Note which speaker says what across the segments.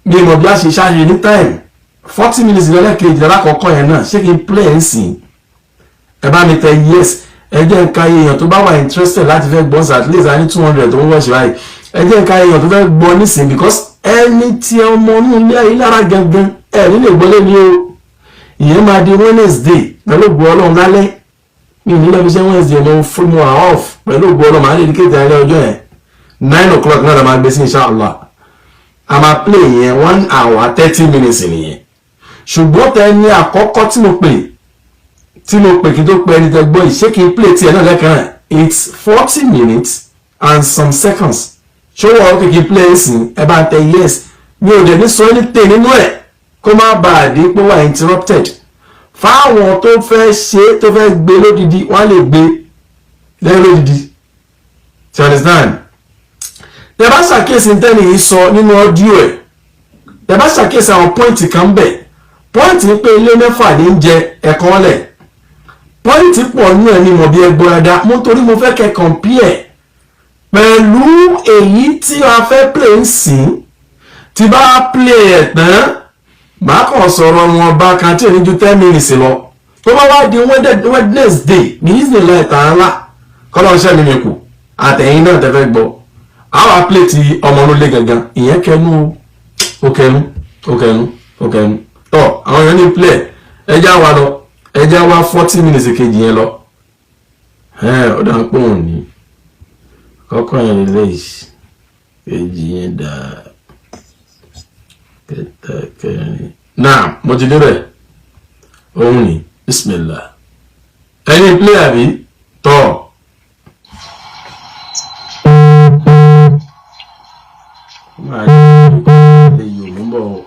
Speaker 1: Bí mo bí a ṣe ṣáájú ní time, 40 minutes lẹ́lẹ́kejì alákọ̀ọ́kọ́ yẹn náà, ṣé kí n play ẹ̀ ń sìn? Ẹ bá mi tẹ yes. Ẹ jẹ́ n ka èèyàn tó bá wà interested láti fẹ́ gbọ́. At least a ní 200 tó ń wọ̀ ṣe báyìí. Ẹ jẹ́ n ka èèyàn tó fẹ́ gbọ́ nísìn, because ẹni tí ọmọ inú ilé ayé lára gangan ẹ nílé gbọ́ lé ní o. Ìyẹn máa di Wednesday pẹ̀lú ògbó Ọlọ́run lálẹ́. Mi ò ní lọ fi ṣe Wednesday, mo fún mo off. Pẹ̀lú ògbó Ọlọ́run, màá lè dedicate alẹ́ ọjọ́ yẹn. 9 o'clock náà la máa gbé sí, inshallah. A máa play yẹn, 1 hour 30 minutes nìyẹn. Ṣùgbọ́n tẹ ní àkọ́kọ́ tí mo pè kí n tó pe ẹni tẹ gbọ́ yìí, ṣé kí n play tiẹ̀ náà lẹ́ẹ̀kan náà? It's 40 minutes and some seconds. Ṣé wọ́n ó kí n play ẹ̀sìn? Ẹ bá ń tẹ yes. Mi ò dẹ̀ ní sọ anything nínú ẹ̀ kó má bàa di pé wà interrupted. Fáwọn tó fẹ́ ṣe, tó fẹ́ gbé lódìdí, wọ́n á lè gbé lẹ́yìn lódìdí. You understand? Tẹ bá ṣàkíyèsí tẹ́nì yìí sọ nínú audio ẹ̀, tẹ bá ṣàkíyèsí àwọn point kan bẹ̀, point ní pé ilé mẹ́fà ní ń jẹ ẹ̀kọ́ lẹ̀. Point pọ̀ nínú ẹ̀ ní mọ̀ bí ẹ gbọ́ dáadáa mo, torí mo fẹ́ kẹ́ compare pẹ̀lú èyí tí a fẹ́ play ń sìn. Tí bá play ẹ̀ tán, màá kàn sọ̀rọ̀ wọn bá kan tí ò ní ju 10 minutes lọ. Tó bá wá di Wednesday ní Israel ta'ala, kọ́lọ́ ṣẹ́ mi kù àtẹ̀yìn náà tẹ́ fẹ́ gbọ́, àwọn á play ti ọmọ onílé gangan. Ìyẹn kẹnu, ó kẹnu, ó kẹnu, ó kẹnu tọ. Àwọn èèyàn ní play. Ẹjá wa lọ, ẹjá wa 40 minutes kejì yẹn lọ. Ó dà ń pọ̀ òun ní kọ́kọ́ yẹn lè kejì yẹn dà, kẹta, kẹrin náà mo ti débẹ̀. Òun ní bismillah, ẹni play àbí tọ́. Máa yẹ èyí ò ń bọ̀ ọ́.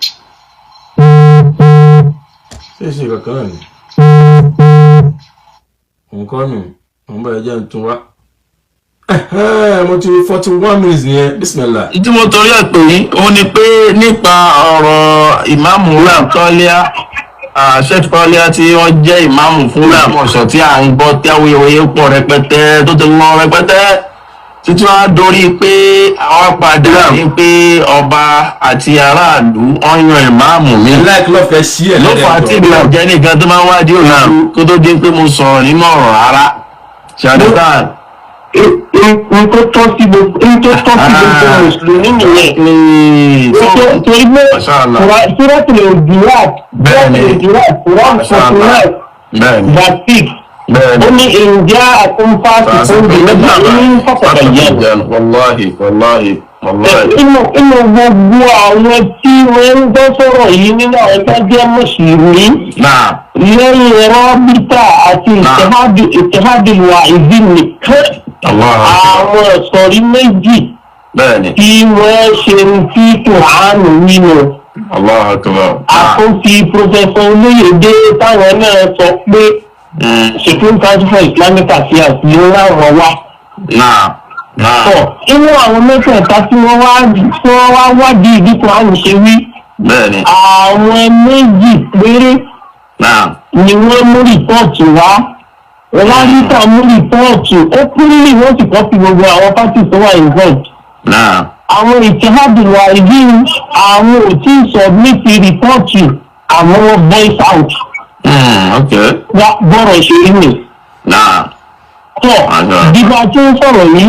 Speaker 1: Ṣé ṣe kankan náà ni òun kọ́ nù? Òun bá ẹ jẹ́ ń tún wá. Mo ti 41 minutes nìyẹn. Bismillah.
Speaker 2: Tí mo torí ẹ̀ pè yín, òun ni pé nípa ọ̀rọ̀ ìmáàmù Tọ́líà, Sheikh Tọ́líà tí wọ́n jẹ́ ìmáàmù fún Ògbómọ̀ṣọ́, tí à ń gbọ́ tí awuyewuye pọ̀ rẹpẹtẹ tó ti lọ rẹpẹtẹ títí wọ́n á dorí pé àwọn padà ní pé ọba àti aráàlú wọ́n yan ìmáàmù mi.
Speaker 1: Like, love, kẹ́ ṣí ẹ̀.
Speaker 2: Ló fà á tí mi ò jẹ́ nìkan tó máa ń wádìí òṣù kó tó dín pé mo sọ̀rọ̀ nínú ọ̀rọ̀ rárá ṣàdúrà.
Speaker 3: N tó tọ́ sí gbogbo n tó tọ́ sí gbogbo mùsùlùmí nìyẹn. Torí pé
Speaker 2: Mashallah.
Speaker 3: Suratul Hujurat,
Speaker 2: Bẹ́ẹ̀ni.
Speaker 3: Suratul Hujurat, Quran 49 verse 6, ó ní ǹjẹ́ àkúnfà ti fún ìgbìmọ̀ ní fọ́kànlẹ̀.
Speaker 2: Wàláhì, wàláhì, wàláhì.
Speaker 3: Inú gbogbo àwọn tí wọ́n ń gbọ́ sọ̀rọ̀ yìí nínú àwọn tó jẹ́ mùsùlùmí
Speaker 2: Náà.
Speaker 3: lẹ́yìn rọ́bítà àti ìtìhádì wà ìdí nìkan,
Speaker 2: Allah.
Speaker 3: àwọn ìsọ̀rí méjì tí wọ́n ṣe ń fi kùránù nínú.
Speaker 2: Allah akbar.
Speaker 3: Àtúnfi Professor Olóyèdè táwọn náà sọ pé Supreme Council for Islamic Affairs ló ráwọn wá.
Speaker 2: Náà. Náà.
Speaker 3: Tọ inú àwọn mẹ́tẹ̀ẹ̀ta tí wọ́n wá wádìí ìdí kùránù ṣe wí, àwọn méjì péré ni wọ́n mú report wá. Rádíkà mú report ó kúrìlì, wọ́n sì kọ́ sí gbogbo àwọn parties tó wà involved. Àwọn ìtìhádùn wà ìdí, àwọn ò tí ì submit report, àwọn wọn voice out. Wá bọ́rọ̀ ṣe rí nì. Tọ́ dìgbà tí ń sọ̀rọ̀ yìí,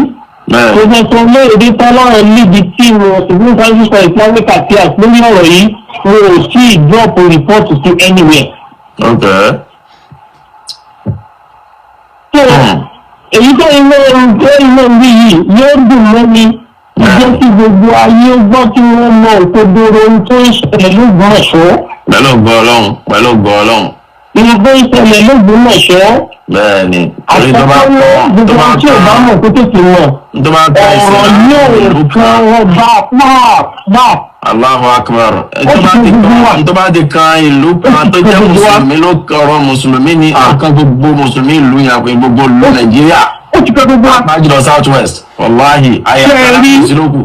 Speaker 3: Professor Olóyèdè tọ́lọ́run níbi tí wọn Supreme Council for Islamic Affairs lórí ọ̀rọ̀ yìí, wọn ò tí ì drop report sí anywhere. So èyí tó iná ń rí yìí yóò dùn mọ́ mi jẹ́ kí gbogbo ayé gbọ́, kí wọ́n mọ òkodoro ohun tó ń ṣẹlẹ̀ lÓgbómọ̀ṣọ́.
Speaker 2: Pẹ̀lú ògo Ọlọ́run, pẹ̀lú ògo Ọlọ́run.
Speaker 3: Ohun tó ń ṣẹlẹ̀ lÓgbómọ̀ṣọ́.
Speaker 2: Bẹ́ẹ̀ni. Torí tó bá
Speaker 3: Àkọ́kọ́ náà,
Speaker 2: kọ́ tó
Speaker 3: gbogbo
Speaker 2: bá
Speaker 3: ohun tí ò bá mọ̀ kó tètè mọ̀.
Speaker 2: Tó bá kọ́
Speaker 3: Ọ̀rọ̀ yóò kan ọba pàápàá.
Speaker 2: Allahu akbar.
Speaker 3: Ó
Speaker 2: Tó bá
Speaker 3: ti
Speaker 2: ti
Speaker 3: gbogbo wa.
Speaker 2: kan, tó bá ti kan ìlú kan tó
Speaker 3: Ó ti
Speaker 2: jẹ́
Speaker 3: gbogbo wa.
Speaker 2: mùsùlùmí, ló kọ̀rọ̀ mùsùlùmí ni, ọkàn gbogbo mùsùlùmí ìlú yẹn pé gbogbo ìlú Nàìjíríà.
Speaker 3: Ó ti kọ́ gbogbo wa.
Speaker 2: Pàápàá jùlọ South West. Wàláhì, ayé
Speaker 3: Ṣé ẹ rí?
Speaker 2: ìsìlókù.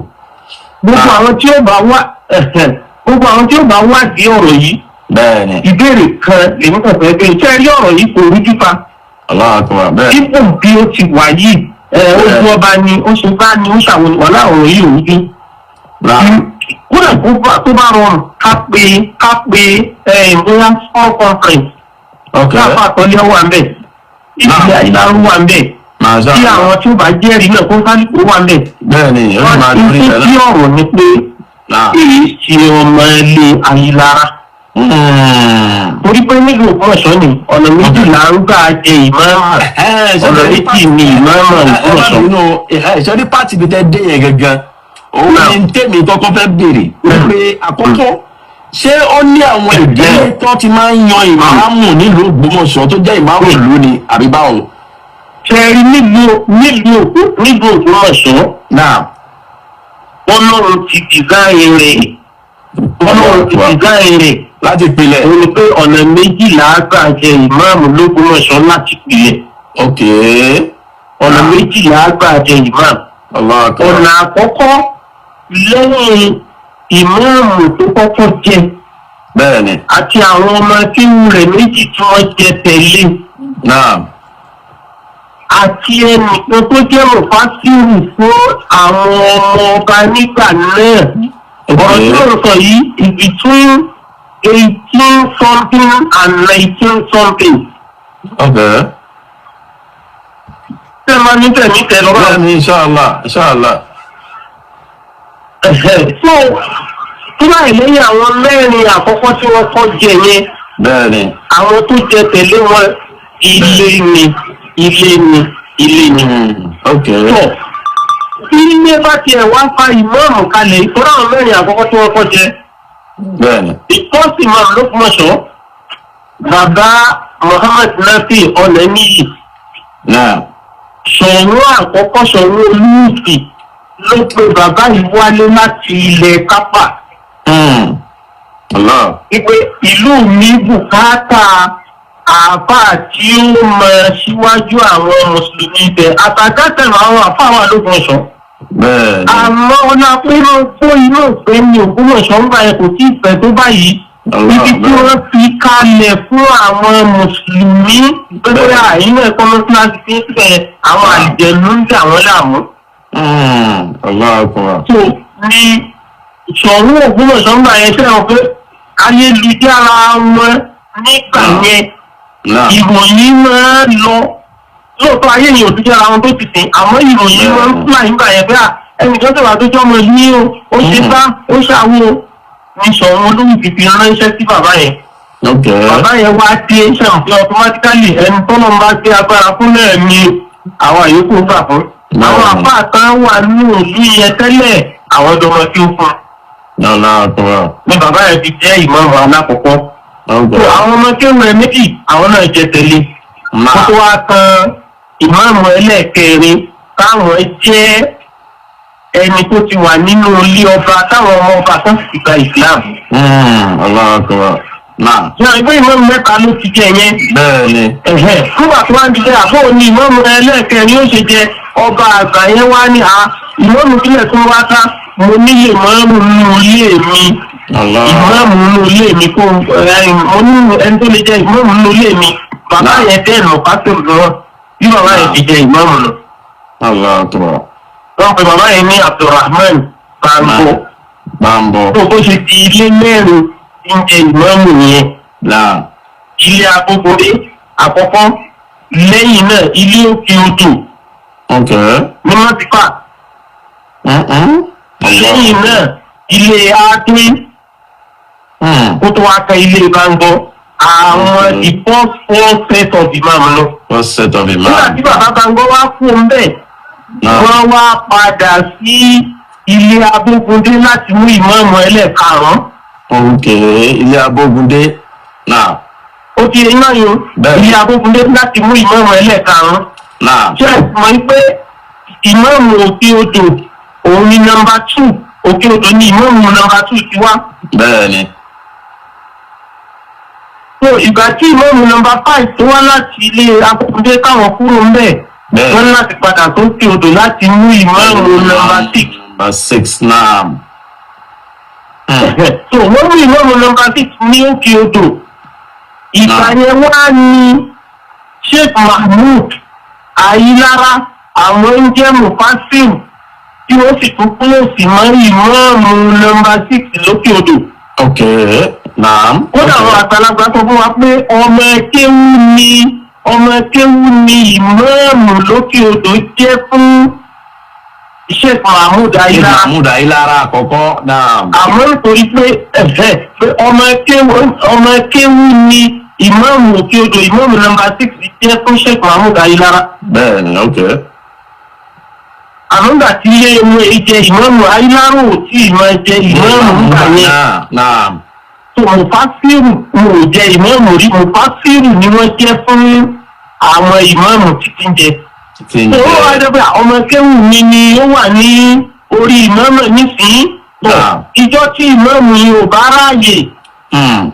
Speaker 3: Gbogbo àwọn tí ó bá wá ẹ̀hẹ̀, gbogbo àwọn tí ó bá wá sí ọ̀rọ̀ yìí, ìbéèrè kan lèmi kàn fẹ́ bẹ́ẹ̀. Ṣé ẹ rí ọ̀rọ̀ yìí, kò rújú fa.
Speaker 2: Allahu akbar. Bẹ́ẹ̀ni.
Speaker 3: Ipò bí ó ti wà yìí, ẹ ó bu ọba ni ó ṣe bá ni ó ṣàwọn wàhálà, ọ̀rọ̀ yìí ò rújú. Kódà tó bá rọrùn, ká pe bóyá small conference. Káfà àtọ́lé wà ń bẹ̀, ìdílé ayélujára wà ń bẹ̀,
Speaker 2: Masha
Speaker 3: tí
Speaker 2: Allah.
Speaker 3: àwọn tí ó bá jẹ́rìí náà, kó kálukú wà ń bẹ̀.
Speaker 2: Bẹ́ẹ̀ni, ó sì máa lórí
Speaker 3: Wọ́n
Speaker 2: ẹ̀
Speaker 3: ti
Speaker 2: náà.
Speaker 3: ọ̀rọ̀ ni pé kì í ṣe ọmọ ilé Ayílára, torí pé nílùú Ògbómọ̀ṣọ́ ni ọ̀nà méjì là ń gbà jẹ ìmáàmù. Ọ̀nà méjì ni ìmáàmù Ògbómọ̀ṣọ́.
Speaker 2: Ìṣẹ́rí pàtì bíi tẹ́ dé yẹn gangan, òun ni tèmi kọ́kọ́ fẹ́ béèrè pé, àkọ́kọ́, ṣé ó ní àwọn ìdílé tó ti máa ń yan ìmáàmù nílùú Ògbómọ̀ṣọ́ tó jẹ́ ìmáàmù ìlú ni, àbí báwo?
Speaker 3: Ṣe rí, nílùú Ògbómọ̀ṣọ́, Ọlọ́run ti design rẹ̀, Ọlọ́run ti design rẹ̀
Speaker 2: Láti pilẹ̀.
Speaker 3: Òun ni pé ọ̀nà méjì là á gbà jẹ ìmáàmù lÓgbómọ̀ṣọ́ láti pilẹ̀. Ọ̀nà méjì là á gbà jẹ ìmáàmù.
Speaker 2: Allah akbar.
Speaker 3: Ọ̀nà àkọ́kọ́, lẹ́yìn ìmáàmù tó kọ́kọ́ jẹ àti àwọn ọmọ kéwú rẹ̀ méjì tí wọ́n jẹ tẹ̀lé, àti ẹnìkan tó jẹ́ mùfásírù fún àwọn ọmọ ọba nígbà náà. Ọ̀rọ̀ tí mo sọ yìí is between 18 something and 19 something. Ṣé ẹ máa ní tẹ̀mí tẹ̀ lọ́wọ́?
Speaker 2: Bẹ́ẹ̀ni, inshallah, inshallah.
Speaker 3: So tó báyìí, lẹ́yìn àwọn mẹ́rin àkọ́kọ́ tí wọ́n kọ́ jẹ yẹn, àwọn tó jẹ tẹ̀lé wọn, ilé ni, ilé ni, ilé ni. Tọ̀ tí ilé bá tiẹ̀ wá fa ìmáàmù kalẹ̀, ìtọ́ra àwọn mẹ́rin àkọ́kọ́ tí wọ́n kọ́ jẹ, the first imam lÓgbómọ̀ṣọ́, bàbá Muhammad Nafi Ọ̀nàníyì, Ṣọ̀ún àkọ́kọ́, Ṣọ̀ún Olúùsì, ló pe bàbá yìí wálé láti ilẹ̀ Kápà
Speaker 2: Allah.
Speaker 3: wípé ìlú mi bùkátà àáfàá tí ó mọ síwájú àwọn mùsùlùmí ibẹ̀. Àtàkàtà àwọn àáfàá wà lÓgbómọ̀ṣọ́, àmọ́ ọ̀nà pẹ̀lú kó inú òpè ní Ògbómọ̀ṣọ́ ń bá yẹn kò tí ì pẹ́ tó báyìí.
Speaker 2: Allah.
Speaker 3: Ibi tí wọ́n fi kalẹ̀ fún àwọn mùsùlùmí pé bóyá àyínú ẹ̀kọ́ mọ́sálásí fi ń fẹ́, àwọn àlùjẹ̀nu ń dà wọ́n láàmú.
Speaker 2: Allah akbar.
Speaker 3: Tó ní Ṣọ̀ún Ògbómọ̀ṣọ́ ń bá yẹn sẹ́wọ̀n pé ayélujára wọn nígbà yẹn, ìròyìn máa ń lọ lóòótọ́. Ayé yìí ò tún jẹ́ra wọn tó ti sìn, àmọ́ ìròyìn máa ń fúlà nígbà yẹn pé à, ẹnìkan sọ̀rọ̀ tó jọ́ ọmọ yìí o, ó ṣe bá ó ṣàwo ní Ṣọ̀ún Olúwìfì fi ránṣẹ́ sí bàbá yẹn. Bàbá yẹn wá dé sẹ̀wọ̀n pé automatically, ẹni tọ́lọ́ ń bá gbé agbára fún náà ni àwọn àyókù ń gbà fún. Àwọn àfáà kan wà ní òlú yẹn tẹ́lẹ̀, àwọn ọdọmọ tí ó fún
Speaker 2: Allah akbar.
Speaker 3: ní bàbá yẹn fi jẹ́ ìmáàmù alákọ̀ọ́kọ́. So àwọn ọmọ kéwù rẹ̀ méjì, àwọn náà jẹ tẹ̀lé, kó tó wá kan ìmáàmù ẹlẹ́ẹ̀kẹrin, táwọn jẹ́ ẹni tó ti wà nínú ilé ọba, táwọn ọmọ ọba tó sì gba Islam.
Speaker 2: Allah akbar.
Speaker 3: Ṣé ìgbé ìmáàmù mẹ́ta ló ti jẹ yẹn?
Speaker 2: Bẹ́ẹ̀ni.
Speaker 3: Ẹ̀hẹ́, fúgbà tó wá ń dijẹ́ àbọ̀ ní ìmáàmù ẹlẹ́ẹ̀kẹrin ó ṣe jẹ, ọba àgbà yẹn wá ní a ìmáàmù kílẹ̀ tó wá ká, mo nílé ìmáàmù nínú ilé mi.
Speaker 2: Allah.
Speaker 3: Ìmáàmù nínú ilé mi kó ẹ, mo ní ẹni tó lè jẹ ìmáàmù nínú ilé mi. Bàbá yẹn tẹ́ ẹ̀nà pásítọ̀ lọ bí bàbá yẹn ti jẹ ìmáàmù lọ.
Speaker 2: Allah akbar.
Speaker 3: Wọ́n pe bàbá yẹn ní Abdulrahman Bambo.
Speaker 2: Bambo.
Speaker 3: Tó bó ṣe di ilé mẹ́rin tí ń jẹ ìmáàmù yẹn. Ilé Agbógunlé àkọ́kọ́, lẹ́yìn náà ilé Òkè Odò ní Mọ́tíkà, lẹ́yìn náà ilé Ákín, kó tó wá kan ilé Báńgọ́. Àwọn the first four set of imam lọ.
Speaker 2: First set of
Speaker 3: Nígbà
Speaker 2: imam.
Speaker 3: tí bàbá Báńgọ́ wá kú ń bẹ̀, wọ́n wá padà sí ilé Abógundé láti mú ìmáàmù ẹlẹ́ẹ̀karùn-ún.
Speaker 2: Ok, ilé Abógundé.
Speaker 3: Ó ti iná yìí. Ilé Abógundé láti mú ìmáàmù ẹlẹ́ẹ̀karùn-ún. Ṣé ẹ mọ̀ pé ìmáàmù Òkè Odò òun ni number two? Òkè Odò ni ìmáàmù number two ti wá. So ìgbà tí ìmáàmù number five tó wá láti ilé Abógundé, káwọn kúrò ń bẹ̀, wọ́n ní láti padà tó Òkè Odò láti mú ìmáàmù number six.
Speaker 2: Number six náà.
Speaker 3: So wọ́n mú ìmáàmù number six ní Òkè Odò. Ìgbà yẹn wá ní Sheikh Mahmood Ayilara, àwọn ń jẹ́ mufasim. Tí wọ́n sì tún close mọ́ ìmáàmù number 6 lókè odò.
Speaker 2: Ok, naam.
Speaker 3: Kódà àwọn àgbàlagbà sọ fún wa pé ọmọ kéwú ni ìmáàmù lókè odò jẹ́ fún Sheikh Mahmood Ayilara.
Speaker 2: Mahmood Ayilara àkọ́kọ́, naam.
Speaker 3: Àmọ́ nítorí pé ẹ̀fẹ́ pé ọmọ kéwú ni ìmáàmù òkè odò, ìmáàmù number 6 jẹ́ fún Sheikh Mahmood Ayilara.
Speaker 2: Bẹ́ẹ̀ni, ok.
Speaker 3: Àmọ́ nígbà tí ilé wọn jẹ ìmáàmù, Ayilara ò tí ì máa jẹ ìmáàmù nígbà yẹn.
Speaker 2: Naam.
Speaker 3: Tó mufasiru, wọn ò jẹ ìmáàmù rí, mufasiru ni wọ́n jẹ́ fún àwọn ìmáàmù títí ń jẹ.
Speaker 2: Ti ń
Speaker 3: Tó wá
Speaker 2: jẹ.
Speaker 3: jẹ́ pé ọmọ kéwù mi ni ó wà ní orí ìmáàmù nísìnyí. Ìjọ tí ìmáàmù yìí ò bá ráàyè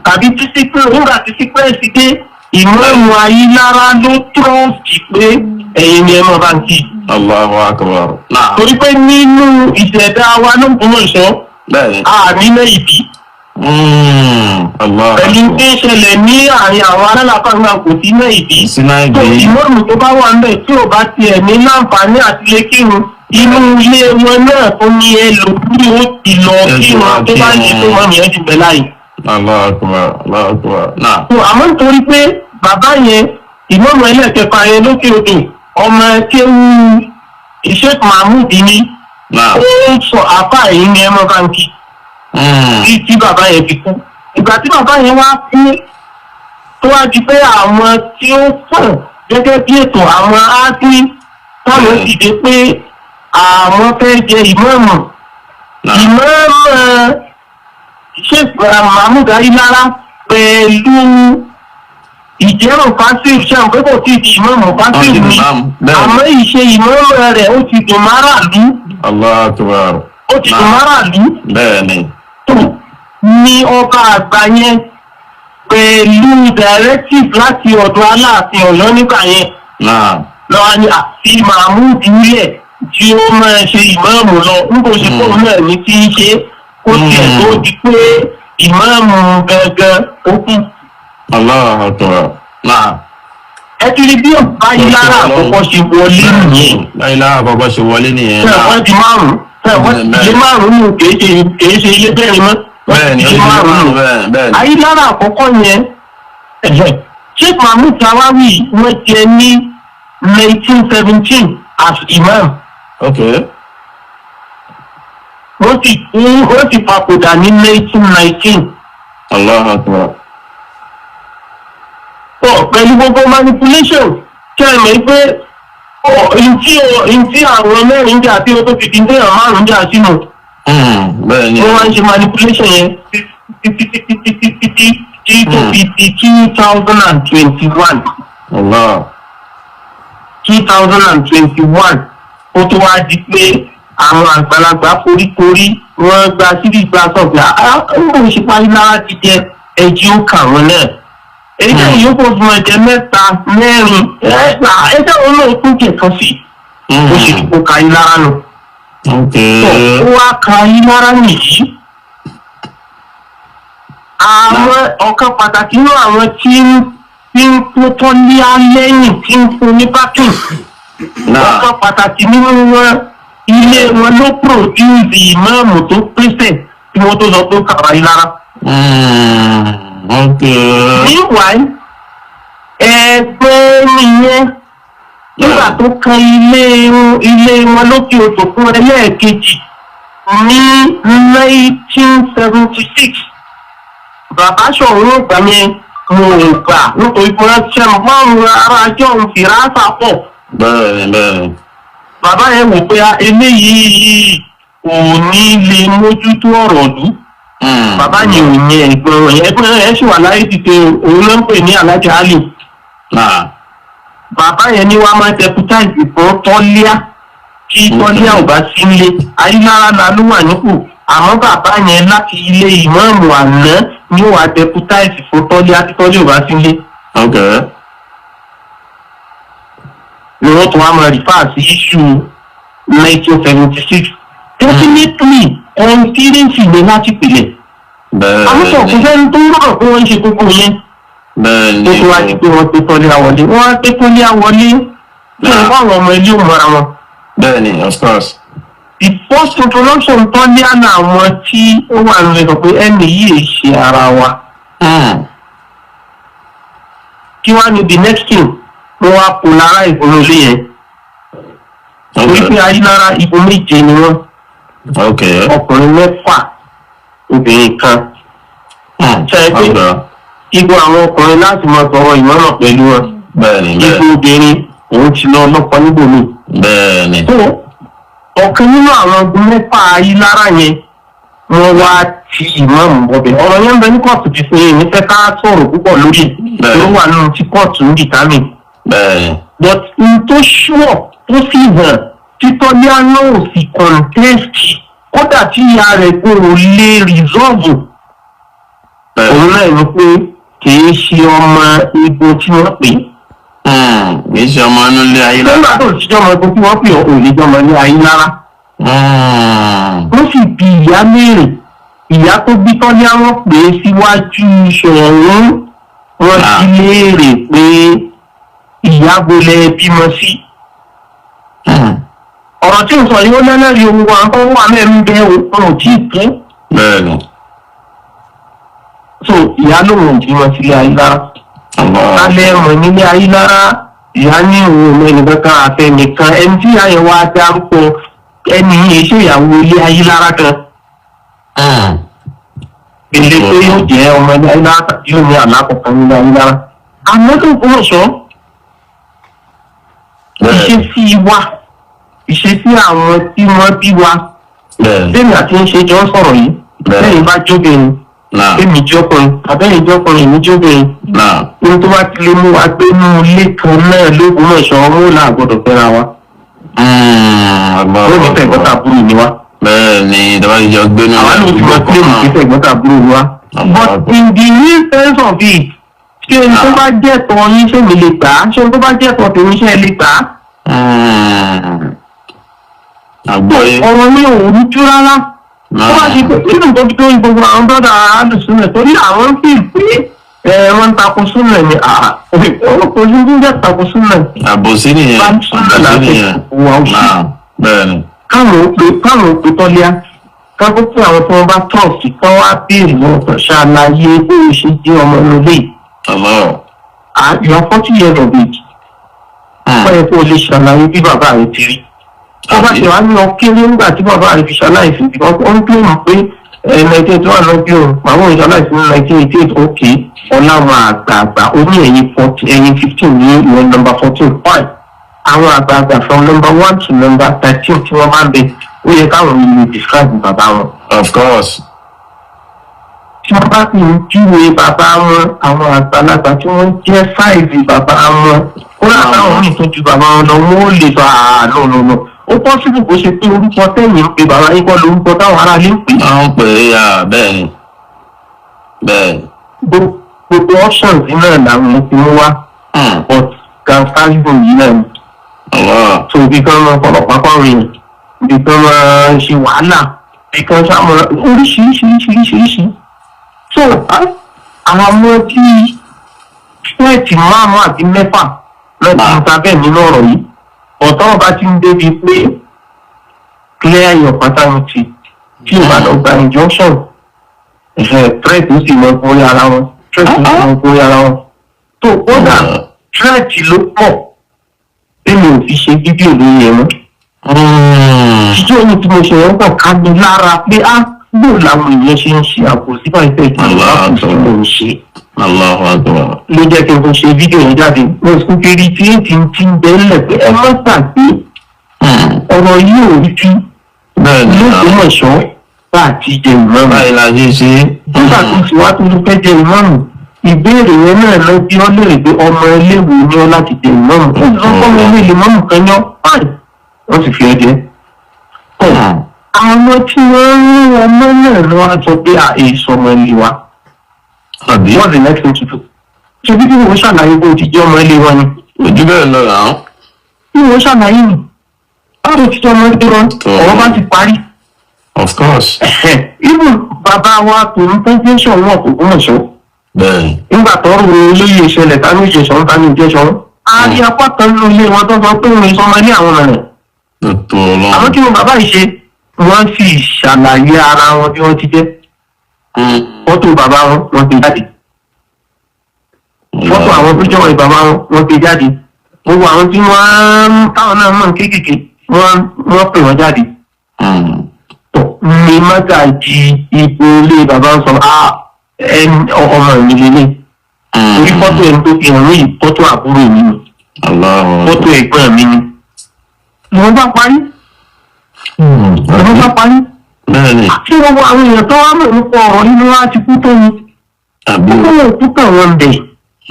Speaker 3: tàbí títí pé nígbà tí sípẹ́ẹ̀sì dé, ìmáàmù Ayílára ló trust pé ẹ̀yin ni ẹ mọ̀ bá ń kí.
Speaker 2: Allahu akbar, naam.
Speaker 3: Torí pé nínú ìṣẹ̀dá wa ló ń gbọ́mọ̀ ìṣọ́ àmì náà ìbí.
Speaker 2: Allahu
Speaker 3: Pẹ̀lú
Speaker 2: akbar.
Speaker 3: tí ń ṣẹlẹ̀ ní àárín àwọn alálàpàá, kò sí náà ìbí.
Speaker 2: Sínú
Speaker 3: Tó
Speaker 2: ìgbé.
Speaker 3: ìmáàmù tó bá wà ńbẹ̀ tí ò bá tiẹ̀ ní láǹfààní àti lè kírun, inú ilé wọn náà tó ní ẹlòmíì ó ti lọ kírun tó bá ní tó wọn yẹn ti bẹ̀ láàyè.
Speaker 2: Allahu akbar, Allahu akbar, naam.
Speaker 3: Tó àmọ́ nítorí pé bàbá yẹn, ìmáàmù ẹlẹ́kẹfà yẹn lókè odò, ọmọ kéwú Sheikh Mahmood ni, ó ń sọ àfáà yìí ní ẹmọ báńkì tí bàbá yẹn fi kú. Ìgbà tí bàbá yẹn wá kú, tó wá di pé àwọn tí ó sàn gẹ́gẹ́ bí ètò àwọn áásí táwọn sì dé pé àwọn fẹ́ jẹ ìmáàmù, ìmáàmù Sheikh Mahmood Ayilara pẹ̀lú ìjẹ́rò fásitì ṣe àwọn pé kò tí ì di ìmáàmù fásitì
Speaker 2: di
Speaker 3: ni
Speaker 2: ìmáàmù, bẹ́ẹ̀ ni.
Speaker 3: Àmọ́ ìṣe ìmáàmù rẹ̀, ó ti dùn máràlú.
Speaker 2: Allahu akbar.
Speaker 3: Ó ti dùn máràlú. Tó ní ọba àgbà yẹn pẹ̀lú directive láti ọ̀dọ̀ Aláàfin Ọ̀yọ́ nígbà yẹn lọ́wọ́ ni àti Mahmood ilẹ̀ tí ó máa ṣe ìmáàmù lọ, nígbà ó ṣe fóun náà ní tí ń ṣe kó tiẹ̀ tó di pé ìmáàmù gangan ó kú.
Speaker 2: Allahu akbar, naam.
Speaker 3: Ẹ ti rí bí ọ̀pá Ayílára àkọ́kọ́ ṣe wọlé nìyẹn.
Speaker 2: Ayílára àkọ́kọ́ ṣe wọlé nìyẹn.
Speaker 3: Ṣé wọ́n ti márùn-ún, ṣé wọ́n ti ilé márùn-ún nù, kìí ṣe ilé bẹ́ẹ̀ mọ́.
Speaker 2: Bẹ́ẹ̀ni, ó
Speaker 3: ilé
Speaker 2: ti
Speaker 3: márùn-ún nù.
Speaker 2: Bẹ́ẹ̀ni.
Speaker 3: Ayílára àkọ́kọ́ yẹn ẹ̀hẹ̀, Sheikh Mahmood Tawawi wọ́n jẹ ní 1917 as imam. Wọ́n sì kú, wọ́n sì papòdà ní 1919.
Speaker 2: Allahu akbar.
Speaker 3: Pọ̀ pẹ̀lú gbogbo manipulation, kí ẹ mọ̀ pé ntí àwọn mẹ́rin jà tí ó tó fi di ní àwọn márùn-ún jà sínú.
Speaker 2: Bẹ́ẹ̀ni.
Speaker 3: Wọ́n wá ń ṣe manipulation yẹn títí títí títí títí tí tó fi di 2021.
Speaker 2: Allah.
Speaker 3: 2021, ó tó wá di pé àwọn àgbàlagbà foríkorí, wọ́n gba síbi gba sọ̀gbà ń bò ṣe parí lára ti jẹ ẹjí ó kà wọ́n náà. Èyí tẹ̀yìn yóò kó fún ẹ̀jẹ̀ mẹ́ta mẹ́rin ẹ̀jẹ̀ òun náà tún jẹ̀ kan sí, ó sì kó ka yín lára nù. Tó ó wá ka yín lára nìyí. Àwọn ọ̀kan pàtàkì nínú àwọn tí ń kó tọ́ ní alẹ́yìn tí ń fún ní backing, ọ̀kan pàtàkì nínú wọn, ilé wọn ló produce ìmáàmù tó pèsè tí wọ́n tó sọ pé ó kàwá yín lára. Meanwhile, ẹgbẹ́ nìyẹn nígbà tó kan ilé wọn lókè odò fún ẹlẹ́ẹ̀kejì ní 1976, bàbá sọ̀rọ̀ ìgbà yẹn mo ò gbà nítorí pé wọ́n ṣe márùn ara ajọ́ òun fìràṣà pọ̀.
Speaker 2: bẹ́ẹ̀ni bẹ́ẹ̀ni.
Speaker 3: Bàbá yẹn wò pé eléyìí kò ní lè mójútó ọ̀rọ̀ ìlú. Bàbá yẹn ò yẹn, ẹ̀gbọ́n yẹn, ẹ̀gbọ́n yẹn sì wà láyé títẹ, òun ló ń pè ní Alájà Ali. Bàbá yẹn ní wàá máa deputize fún tọ́líà tí tọ́líà ò bá sí nílé, Ayélujára la ló wà nípò, àmọ́ bàbá yẹn láti ilé ìmáàmù àná ní wàá deputize fún tọ́líà tí tọ́líà ò bá sí nílé. Ni wọ́n tún wá máa refer sí issue 1976. Definitely conspiracy ni láti pìlẹ̀. Àwọn sọ̀kún sẹ́ni tó ń rọ̀ pé wọ́n ń ṣe gbogbo yẹn. Tó tún wá di pé wọ́n pé tọ́líà wọlé, wọ́n á pé tọ́líà wọlé tí wọ́n bá àwọn ọmọ ilé òmùra wọn.
Speaker 2: Bẹ́ẹ̀ni, of course.
Speaker 3: The first introduction tó ní àná, àwọn tí ó wà nílẹ̀ sọ pé ẹni yìí ṣe ara wa. Kí wá ní the next thing? Wọ́n wá polarize inú ilé yẹn, torí pé Ayílára, igun méje ni wọ́n. Ọkùnrin mẹ́fà, obìnrin kan. Ṣe é pé igun àwọn ọkùnrin láti máa tọrọ ìmọ̀ràn pẹ̀lú wọn.
Speaker 2: Bẹ́ẹ̀ni, bẹ́ẹ̀ni.
Speaker 3: Igun obìnrin, òun ti lọ lọ́kọ níbòmíì. Tó ọ̀kan nínú àwọn ogun mẹ́fà Ayílára yẹn, wọ́n wá ti ìmáàmù bọ̀bẹ̀. Ọ̀rọ̀ yẹn ń bẹ ní kóòtù ti fún yín, ní fẹ́ ká sọ̀rọ̀ púpọ̀ lórí ló wà nínú tí kóòtù ń determine. But n tó sure, tó sì hàn, títọ́ ní àná ò sì contest, kódà tí ìyá rẹ̀ kò lè resolve, òun náà ni pé kì í ṣe ọmọ igun tí wọ́n pè é.
Speaker 2: Kì í ṣe ọmọ inú ilé ayé.
Speaker 3: Nígbà tó ti jọmọ igun tí wọ́n pè ọ́, ò lè jọmọ ní Ayílára. Wọ́n sì bi ìyá léèrè, ìyá tó bí tọ́lé, àwọn pè é síwájú Ṣọ̀ún, wọ́n ti léèrè pé ìyá bolẹ̀ bímọ sí. Ọ̀rọ̀ tí n sọ yìí, ó lẹ́lẹ́rìí ohun wa tó wà mẹ́rin bẹ́ẹ̀, o ò tí ì kú. So ìyá lòun ò bímọ sílé Ayílára. Lálẹ́ mọ̀ nílé Ayílára, ìyá ní òun ò mẹ́ni kankan àfẹnìkan. Ẹni tí ìyá yẹn wá dárúkọ, ẹni yìí ṣe ìyàwó ilé Ayílára kan, ilé pé yóò jẹ́ ọmọ ilé Ayílára tàbí yóò ní àlákọ̀ọ́kan nílé Ayílára. Àmọ́ tó kúrò sọ, ìṣesí wa, ìṣesí àwọn tí wọ́n bí wa, bẹ́ẹ̀ni àti ń ṣe jọ ń sọ̀rọ̀ yìí, bẹ́ẹ̀ni bá jóbìnrin, èmi jọkùnrin, àbẹ́yìn jọkùnrin, èmi jóbìnrin, ohun tó bá ti lè mú wa gbé nínú ilé kan náà lÓgbómọ̀ṣọ́, ọmọ là gbọ́dọ̀ fẹ́ra wa. Ó ní tẹ̀gbọ́ntàbúrò ni wa.
Speaker 2: Bẹ́ẹ̀ni, tí a bá ti jọ gbé ní
Speaker 3: Àwa ló ti mọ claim pé tẹ̀gbọ́ntàbúrò ni wa. But in the real sense of it, ṣé ẹni tó bá jẹ́ tọ́ yín, ṣé mi lè gbà á? Ṣé ẹni tó bá jẹ́ tọ́ tèmi, ṣé ẹ lè gbà á?
Speaker 2: Àgbọ́yé.
Speaker 3: Ọ̀rọ̀ mi ò rújú rárá. Tó bá ṣe pé nínú tó fi tó gbogbo àwọn brother alùsùnà, torí àwọn ń fi pé ẹ wọ́n ń takò súnà ni, kò sí ní jẹ́ takò súnà.
Speaker 2: Àbòsí nìyẹn.
Speaker 3: Bá súnà
Speaker 2: Àbòsí
Speaker 3: láti
Speaker 2: nìyẹn.
Speaker 3: wà ó sí.
Speaker 2: Bẹ́ẹ̀ni.
Speaker 3: Káwọn ò pé tọ́líà, káwọn pé àwọn tí wọ́n bá trust, kán wá béèrè lọ́wọ́, ṣàlàyé bó o ṣe jẹ́ ọmọ inú ilé yìí.
Speaker 2: Allah.
Speaker 3: Ah, you are 40 years of age, wọ́n yẹ kó o lè ṣàlàyé bí bàbá rẹ ti rí. Tó bá ṣe wá ní ọ kéré nígbà tí bàbá rẹ fi ṣaláìsí, because ó ń claim pé 1981 lọ bí òun, bàbá òun ṣaláìsí ní 1988. Okay, ọ̀làwọn àgbààgbà ó ní ẹ̀yìn 40, ẹ̀yìn 15 ní ìwọ̀n number 14, fine. Àwọn àgbààgbà from number 1 to number 13 tí wọ́n máa ń bẹ, ó yẹ káwọn lè describe bàbá wọn.
Speaker 2: Of course.
Speaker 3: Tí wọ́n bá sì ń júwe bàbá wọn, àwọn àgbàlagbà tí wọ́n jẹ́ size bàbá wọn, kódà táwọn míì tó ju bàbá wọn lọ, wọ́n ó lè sọ àánú nùnú. Ó possible kó ṣe pé orúkọ tẹ̀yìn ń pe bàbá yín kọ́ lórúkọ táwọn aráalé ń pè.
Speaker 2: Wọ́n ń pè é yà, bẹ́ẹ̀ni. Bẹ́ẹ̀ni.
Speaker 3: Gbogbo options náà làwọn ti mú wá, but gangsterism yìí náà ni.
Speaker 2: Allah.
Speaker 3: So bí kan máa fọlọ́pàá pàwọn èèyàn, bí kan máa ṣe wàhálà, bí kan ṣàmọ oríṣiríṣiríṣiríṣi. So àwọn ọmọ tí state márùn àti mẹ́fà náà ti ń ta bẹ́ẹ̀ nínú ọ̀rọ̀ yìí, ọ̀tọ́ ọba ti ń débi pé clear your paternity, tí o bá lọ gba injunction, threat ó sì mọ gorí ara wọn, threat ó sì mọ gorí ara wọn. Tó kódà, threat ló pọ̀ tèmi ò fi ṣe fídíò lórí ẹ̀ mọ́. Jíjọ́ ní tí mo ṣe yẹn kàn ká mi lára pé á bò làwọn èèyàn ṣe ń ṣe àbòsí báyìí fẹ́ kí n bá kù sí mò ń ṣe.
Speaker 2: Allahu Akbar.
Speaker 3: Ló jẹ́ kí n tún ṣe fídíò yẹn jáde. Mo sì fi rí tí èsì ti ń bẹ́ẹ̀lẹ̀ pé ẹ má gbàgbé, ọ̀rọ̀ yìí ò rí lÓgbómọ̀ṣọ́ bá àti jẹ ìmáàmù.
Speaker 2: Báyìí la ṣe ṣe.
Speaker 3: Nígbà tó ti wá tó fẹ́ jẹ ìmáàmù, ìbéèrè yẹn náà lọ bí ọ léèrè pé ọmọ iléèwé ni ọ láti jẹ ìmáàmù. Ó sọ fún ọmọ ilé ìmáàmù kan yán báyìí, wọ́n sì fi ọ jẹ. Àwọn tí wọ́n ń rí ọmọ náà lọ wá sọ pé àìsàn ọmọ ilé wa.
Speaker 2: Àbí?
Speaker 3: What's the next thing to do? Ṣé bí wọ́n ṣàlàyé bó ti jẹ́ ọmọ ilé wa ni?
Speaker 2: Ojú bẹ́ẹ̀ lọ rà án.
Speaker 3: Bí wọ́n ṣàlàyé ni báwo ti jẹ́ ọmọ ilé wa, ọ̀rọ̀ bá ti parí.
Speaker 2: Of course.
Speaker 3: Even bàbá wa kò ní pẹ́ńsẹ̀sọ̀ wọn kò gbọ́mọ̀ṣọ́. Nígbà tó rò olóyè ìṣẹ̀lẹ̀, ta ní ìjẹsọ̀, ta ní ìjẹsọ̀, a rí apá kan nínú ilé wọn tó sọ pé òun ìsọmọ ilé àwọn rẹ̀.
Speaker 2: Tó ọlọ́run.
Speaker 3: Àwọn kí wọn bàbá yìí ṣe Wọ́n sì ṣàlàyé ara wọn bí wọ́n ti jẹ́. Fọ́tò bàbá wọn, wọ́n gbé jáde. Fọ́tò àwọn tó jọ̀wọ́ bàbá wọn, wọ́n gbé jáde. Gbogbo àwọn tí wọ́n táwọn náà mọ̀ kéékèèké, wọ́n pè wọ́n jáde. Tọ̀ ní mágàjì ipò ilé bàbá ń sọ, "Ah, ọmọ mi lélẹ̀." Torí fọ́tò ẹni tó fi hàn mí yìí, fọ́tò àbúrò mi ni, fọ́tò ẹ̀gbọ́n mi ni. Mo bá parí. Mo bá parí.
Speaker 2: Bẹ́ẹ̀ni.
Speaker 3: Ṣé gbogbo àwọn èèyàn tó wá mọ̀ nípa ọ̀rọ̀ nínú wa ti kú tó ni?
Speaker 2: Àbí?
Speaker 3: Ó kọ́ òkú kàn wọ́n bẹ̀.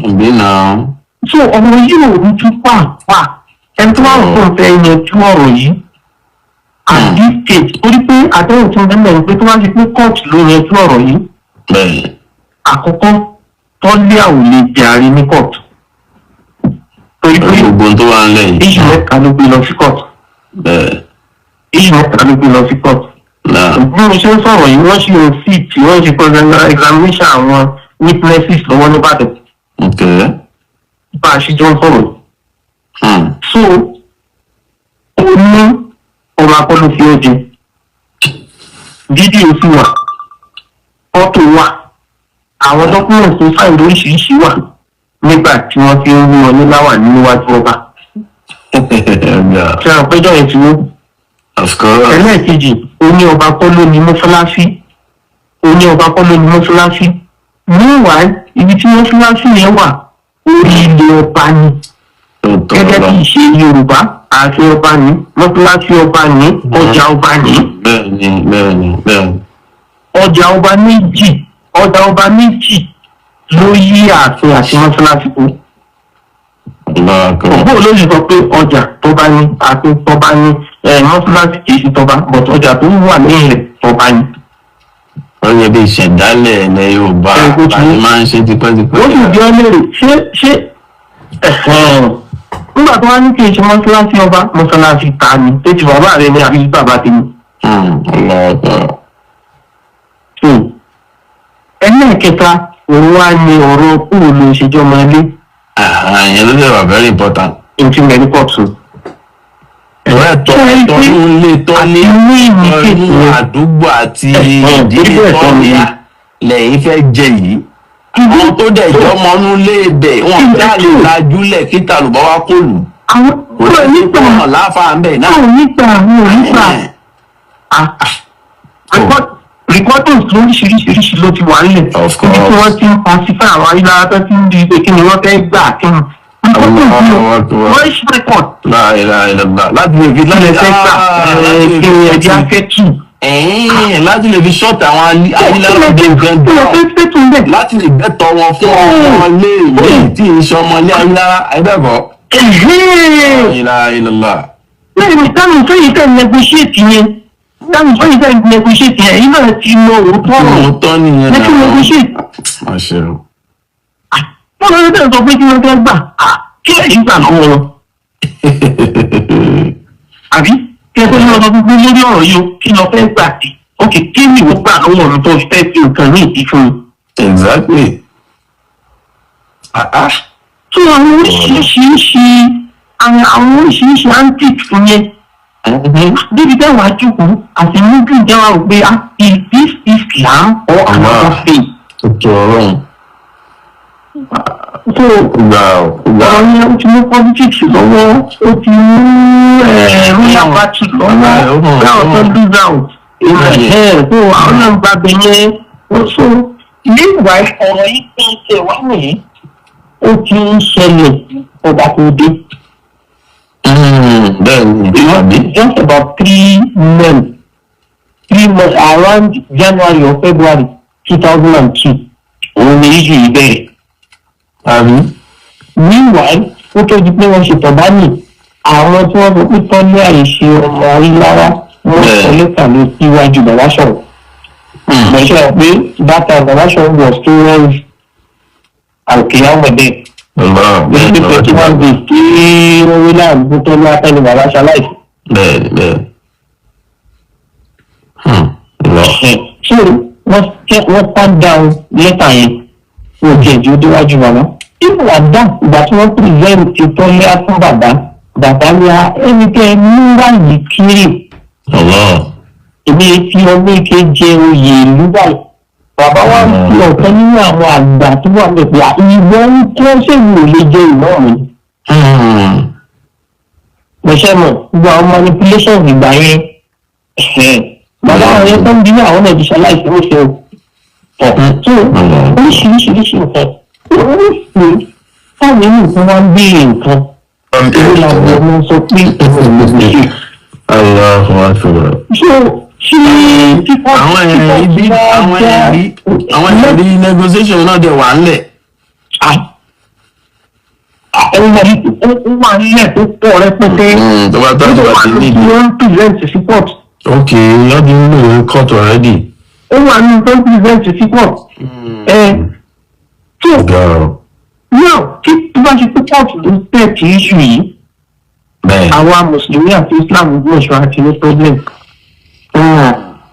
Speaker 2: Àbí náà.
Speaker 3: So ọmọ yìí ò ní tú pàápàá. Ẹni tó wà wọ́n fún fẹ́ yanjú ọ̀rọ̀ yìí at this stage, torí pé àdéhùn tí wọ́n bẹ̀rẹ̀ pé tó wá ṣe pé kóòtù ló yanjú ọ̀rọ̀ yìí, àkọ́kọ́, tọ́lé ò lè jàre ní kóòtù, torí pé
Speaker 2: Gbogbo ohun tó wà nílẹ̀ yìí.
Speaker 3: Issue mẹ́ta ló gbé lọ sí kóòtù. Issue mẹ́ta ló gbé lọ sí kóòtù. Bí mo ṣe ń sọ̀rọ̀ yìí, wọ́n ṣe ń sí tí wọ́n ṣe cross examination àwọn witnesses lọ́wọ́ nìbàdàn bá a ṣe jọ ń sọ̀rọ̀ yìí. So ó ní ọmọ akọ́lù fi ó jẹ, fídíò sì wà, fọ́tò wà, àwọn documents tó sign lóríṣiríṣi wà nígbà tí wọ́n fi ń wú wọn ní láwà níwájú ọba. Ṣe àwọn péjọ yẹn ti wó?
Speaker 2: Of course.
Speaker 3: Ẹlẹ́ẹ̀kejì, ó ní ọba kọ́ ló ní mọ́ṣáláṣí. Ó ní ọba kọ́ ló ní mọ́ṣáláṣí. Meanwhile, ibi tí mọ́ṣáláṣí yẹn wà, orí ilé ọba ni. Gẹ́gẹ́ bí ìṣe Yorùbá, ààfin ọba ní, mọ́ṣáláṣí ọba ní, ọjà ọba ní.
Speaker 2: bẹ́ẹ̀ni bẹ́ẹ̀ni bẹ́ẹ̀ni.
Speaker 3: Ọjà ọba méjì ló yí ààfin àti mọ́ṣáláṣí kú. Ògbó olóyè sọ pé ọjà tó bá ní, ààfin tó bá ní, mọ́ṣáláṣí kì í ṣe tọba, but ọjà tó wà lẹ́yìn rẹ̀, tọba ní.
Speaker 2: Wọ́n yẹ bí ìṣẹ̀dálẹ̀ ilẹ̀ Yorùbá láti máa ń ṣe tipẹ́tipẹ́.
Speaker 3: Ó sì bí ọ léèrè, ṣé nígbà tó wá ní kí n ṣe mọ́ṣáláṣí ọba, mọ́ṣáláṣí ta ni? Ṣé ti bàbá rẹ ni àbí bàbá tèmi? So ẹlẹ́ẹ̀kẹta, òun wá ní ọ̀rọ̀ kúrò ló ṣe jọmọ ilé.
Speaker 2: Ìyẹn ló dẹ̀ wà very important.
Speaker 3: Ntí mẹ́rin pọ̀tù.
Speaker 2: Ẹ̀rọ ẹ̀tọ́ ẹ̀tọ́ ilé tọ́ ní inú àdúgbò àti ìdílé tọ́ ní lẹ́yìn fẹ́ jẹ yìí. Àwọn tó dẹ̀ jọmọ inú lé ibẹ̀, wọn dá lè lajúlẹ̀ kí tàlùbọ́ wá kó lù.
Speaker 3: Àwọn
Speaker 2: Kò sí
Speaker 3: nígbà
Speaker 2: ọ̀nà láǹfà ń bẹ̀ náà.
Speaker 3: Àwọn nígbà, àwọn nígbà recordings lóríṣiríṣiríṣi ló ti wà nílẹ̀.
Speaker 2: Of course.
Speaker 3: Ibi tí wọ́n ti ń pacify àwọn ayélujára tó ti ń di pé kí ni wọ́n fẹ́ gbà, kí ni recordings ni, voice record.
Speaker 2: La ilaha illallah. Láti lè fi
Speaker 3: Kí ni fẹ́ gbà, kí ni ẹjẹ́ afẹ́ tù.
Speaker 2: Láti lè fi shut àwọn ayélujára gangan
Speaker 3: Kí ni fẹ́ fẹ́ tù bẹ́ẹ̀.
Speaker 2: Láti lè gbẹ́tọ̀ wọn fún ọmọ ilé ìwé tí ì ṣe ọmọ ilé ayélujára ayébẹ̀kọ́. La ilaha illallah.
Speaker 3: Lẹ́yìn táwọn sẹ́yìn tẹ̀ negotiate yẹn, táwọn sẹ́yìn tẹ̀ negotiate yẹn, èyí náà ti mọ òótọ́ ọ̀rọ̀.
Speaker 2: Òótọ́ nìyẹn.
Speaker 3: Ẹ kí negotiate.
Speaker 2: Má ṣe o.
Speaker 3: Wọ́n lọ́dún tẹ̀ sọ pé kí wọ́n fẹ́ gbà, kí lẹ́yìn gbà lọ́wọ́ wọn? Àbí kí ẹ tó ní ọdún gbogbo lórí ọ̀rọ̀ yìí o, kí lọ fẹ́ gbà sí? Ok, kí ni ìwọ gbà lọ́wọ́ mi tó fẹ́ fi nǹkan ní ìdí fún mi?
Speaker 2: Exactly.
Speaker 3: So àwọn oríṣiríṣi antics yẹn débi tẹ́wàá jókòó àti níbi ìjọba rò pé, ah, is this Islam or another faith?
Speaker 2: Tó ọlọ́run.
Speaker 3: So
Speaker 2: Gbà ó gbà.
Speaker 3: Ọ̀rọ̀ yẹn, ó ti mú politics lọ́wọ́, ó ti mú royal battle lọ́wọ́ láwọn tó lose out. So àwọn náà gba bẹ yẹn. So meanwhile, ọ̀rọ̀ yìí tó ń ṣe wá nìyí, ó ti ń ṣẹlẹ̀ ọba tó dé.
Speaker 2: Bẹ́ẹ̀ni.
Speaker 3: Just about 3 months, 3 months, around January or February 2002, òun ni issue yìí bẹ̀rẹ̀.
Speaker 2: Àbí.
Speaker 3: Meanwhile, ó tó di pé wọ́n ṣe tọ̀bánì, àwọn tí wọ́n sọ pé tọ́lé àìṣe ọmọ ayélujára, wọ́n sọ lẹ́tà lọ síwájú bàbá sọ̀rọ̀. Bẹ̀ṣẹ̀ pé that time bàbá sọ̀rọ̀ was towards alkiyamode ní 21 days tí wọ́n wí láàbù tọ́lé atẹ́ni bàbá ṣaláìsí.
Speaker 2: Bẹ́ẹ̀ni bẹ́ẹ̀ni.
Speaker 3: So wọ́n pan down lẹ́tà yẹn, wọ́n tiẹ̀ jẹ́ ó déwájú bàbá. Even at that, ìgbà tí wọ́n present tọ́lé fún bàbá, bàbá ní a ẹni tẹ́ ẹ mú wáyé kiri.
Speaker 2: Allah.
Speaker 3: Èmi fi ọmọ ike jẹ oyè ìlú báyìí. Bàbá wa ń fi ọ̀kan nínú àwọn àgbà tó wà ní pé ìwọ ń kọ́ sẹ́yìn ò lè jẹ ìmọ̀ mi. Mo ṣe mọ̀ gbogbo àwọn manipulations ìgbà yẹn. Bàbá àwọn yẹn tó ń bí àwọn náà ti ṣaláìsí ó ṣe ọ̀ tó oríṣiríṣiríṣi nǹkan. Oríṣiríṣi táwọn ènìyàn kan wá ń béèrè nǹkan. Èmi làwọn ọmọ sọ pé ẹ̀sìn ló ń ṣe.
Speaker 2: Allahu akbar.
Speaker 3: So ṣé fífọ́
Speaker 2: Àwọn ẹ̀rí bí àwọn ẹ̀rí negotiation náà dẹ̀ wà ńlẹ̀.
Speaker 3: Àwọn ó wà nílẹ̀ tó pọ̀ rẹpẹtẹ.
Speaker 2: Tó bá tó
Speaker 3: Ó
Speaker 2: àti
Speaker 3: wà
Speaker 2: bá ti
Speaker 3: ní
Speaker 2: nídìí.
Speaker 3: wọ́n ń present sí court.
Speaker 2: Ok, wọ́n ti ń lò ó court already.
Speaker 3: Ó wà ní tó ń present sí court. Ẹ tó
Speaker 2: Girl.
Speaker 3: now tí tó bá ṣe pé court ló tẹ̀ tí issue yìí, àwa mùsùlùmí àti Islam Ògbómọ̀ṣọ́ àti ní problem.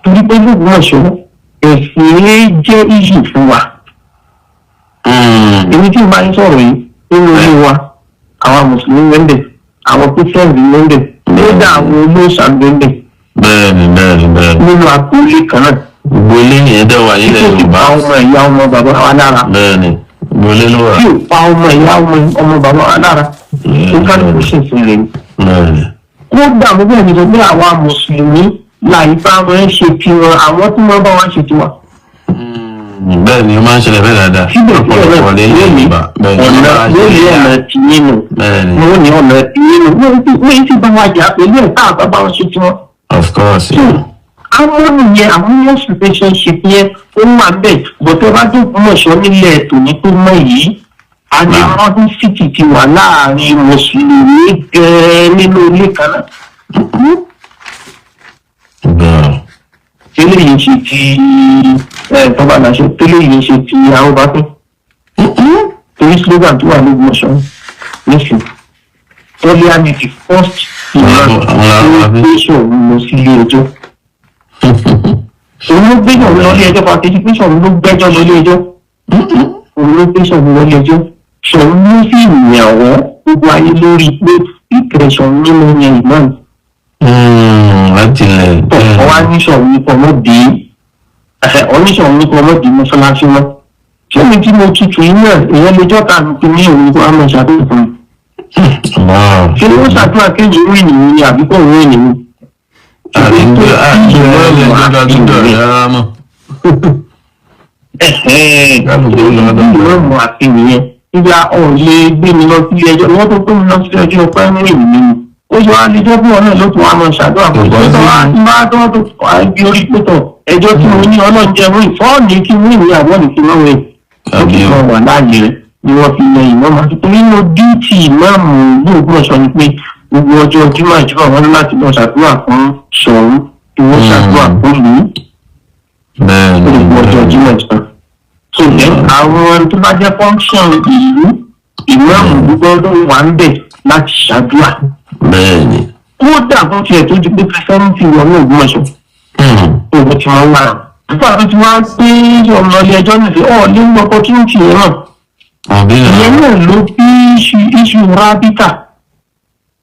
Speaker 3: Torí pé l'Ògbómọ̀ṣọ́, ẹ̀sìn jẹ́ issue fún wa. Èmi tí mo bá ń sọ̀rọ̀ yìí, nínú ilé wa, àwọn mùsùlùmí wẹ́ńbẹ̀, àwọn Christians wẹ́ńbẹ̀, kódà àwọn olóòṣà wẹ́ńbẹ̀
Speaker 2: bẹ́ẹ̀ni bẹ́ẹ̀ni bẹ́ẹ̀ni.
Speaker 3: nínú àkọlé kan náà.
Speaker 2: Gbogbo ilé yẹn dẹ̀ wà
Speaker 3: Tí
Speaker 2: nílẹ̀
Speaker 3: kò sì
Speaker 2: Yorùbá.
Speaker 3: pa ọmọ ìyá ọmọ bàbá wa lára.
Speaker 2: Bẹ́ẹ̀ni, gbogbo ilé ló wà.
Speaker 3: Tí ò pa ọmọ ìyá ọmọ bàbá wa lára, tó kálukú sì fún rẹ̀. Kódà mo bẹ̀rẹ̀ sọ pé àwa mùsùlùmí láì bá wọn ṣe tiwọn, àwọn tí wọ́n bá wọn ṣe tiwa.
Speaker 2: Bẹ́ẹ̀ni, ó máa ń ṣẹlẹ̀ bẹ́ẹ̀ dáadáa.
Speaker 3: Síbẹ̀síbẹ̀
Speaker 2: Ọ̀pọ̀lọpọ̀ nílẹ̀
Speaker 3: lónìí,
Speaker 2: Yorùbá. Bẹ́ẹ̀ni,
Speaker 3: ọ̀nà
Speaker 2: wọ́n máa ń ṣe
Speaker 3: lórí ọ̀nà tìyín nù. Wọ́n ní ọ̀nà tìyín nù. Wọ́n sì bá wa jà pẹ̀lú ẹ̀ tá àbá bá wọn ṣe tiwọn.
Speaker 2: Of course.
Speaker 3: So harmony yẹn, harmonious relationship yẹn, ó wà bẹ́ẹ̀. Bọ̀tẹ́ bá dé Ògbómọ̀ṣọ́ nílẹ̀ tòní tó mọ̀ yìí, animosity ti wà láàrin mùsùlùmí gẹ́ẹ́ nínú ilé kan náà.
Speaker 2: Girl.
Speaker 3: Tẹ́lẹ̀ yìí ṣe ti ẹ̀ tọ́ba làṣẹ, tẹ́lẹ̀ yìí ṣe ti àwọn bá pín torí slogan tó wà l'Ógbómọ̀ṣọ́ nísìnyí, tọ́lá ni the first imam
Speaker 2: Àwọn làwọn
Speaker 3: tó
Speaker 2: bá
Speaker 3: gbé Ṣọ̀ún lọ sílé ẹjọ́. Òun ló gbé Ṣọ̀ún lọ ilé ẹjọ́ pàtẹ́jú pé Ṣọ̀ún ló gbẹ́jọ́ lọ ilé ẹjọ́. Òun ló gbé Ṣọ̀ún lọ ilé ẹjọ́. Ṣọ̀ún ló sì yàn wọ́n gbogbo ayé lórí pé ìkẹrẹ Ṣọ̀ún nínú yẹn imam.
Speaker 2: Láti ilẹ̀.
Speaker 3: Tọ̀ ọwá ní Ṣọ̀ún ní kọ́ mọ́ dé, oníṣòwò ní kọ́ mọ́ dé mọ́ṣáláṣí mọ́. Ṣé mi tí mo tutù yín náà, èèyàn lè jọ́ta mi ti ní òun kó á mọ̀ ṣàdúrà fún mi? Ṣé ó ṣàdúrà kéjì rí nìyí ni àbí kò rí nìyí?
Speaker 2: Àti ìgbẹ́ ìgbẹ́ ìgbẹ́ rárá mọ́. Kálukú lọ lọ́dọ̀.
Speaker 3: Ìmọ̀ọ́mù àti nìyẹn nígbà ọ̀ lè gbé mi lọ sílé ẹjọ́, wọ́n tó gbé mi lọ sílé ẹjọ́ pẹ́ ní ìlú mi, ó ṣe wá lè jẹ́ fún ọ náà ló tún wá máa ṣàdúrà fún
Speaker 2: Kò
Speaker 3: mi tó wá
Speaker 2: sí.
Speaker 3: bá tó tó ibi orí pẹ̀tọ̀ ẹjọ́ tí mo ní ọlọ́run jẹ́ mú ìfọ́ọ̀nì kí mú ìwé àbọ̀ ní kí wọ́n wẹ̀ ó
Speaker 2: Àbí
Speaker 3: ti
Speaker 2: o.
Speaker 3: kàn wà láàyè rẹ̀ ni wọ́n fi yan ìmọ̀ọ́mù àti torí nínú díìtì ìmọ̀ọ́mù ní Ògbómọ̀ṣọ́ ni pé gbogbo ọjọ́ Jímọ̀ Jímọ̀ wọn ní láti lọ ṣàdúrà fún Ṣọ̀ún kí wọ́n ṣàdúrà fún ìlú gbogbo ọjọ́ Jímọ̀ Jímọ̀. So then àwọn tó bá jẹ́ function ìlú, ìmọ̀ọ́mù gbọ́dọ̀ wà ń bẹ̀ láti ṣàdúrà. Kódà bó tiẹ̀ tó di pé pẹ́sẹ́ǹtì wọnú Ògbómọ̀ṣọ́, òun ti wọ́n wà. Nígbà tó ti wá pé ọmọ ilé ẹjọ́ nìfẹ́ ọ̀ ní opportunity yẹn náà.
Speaker 2: Àbí
Speaker 3: Ìyẹn náà ló bí issue rábítà.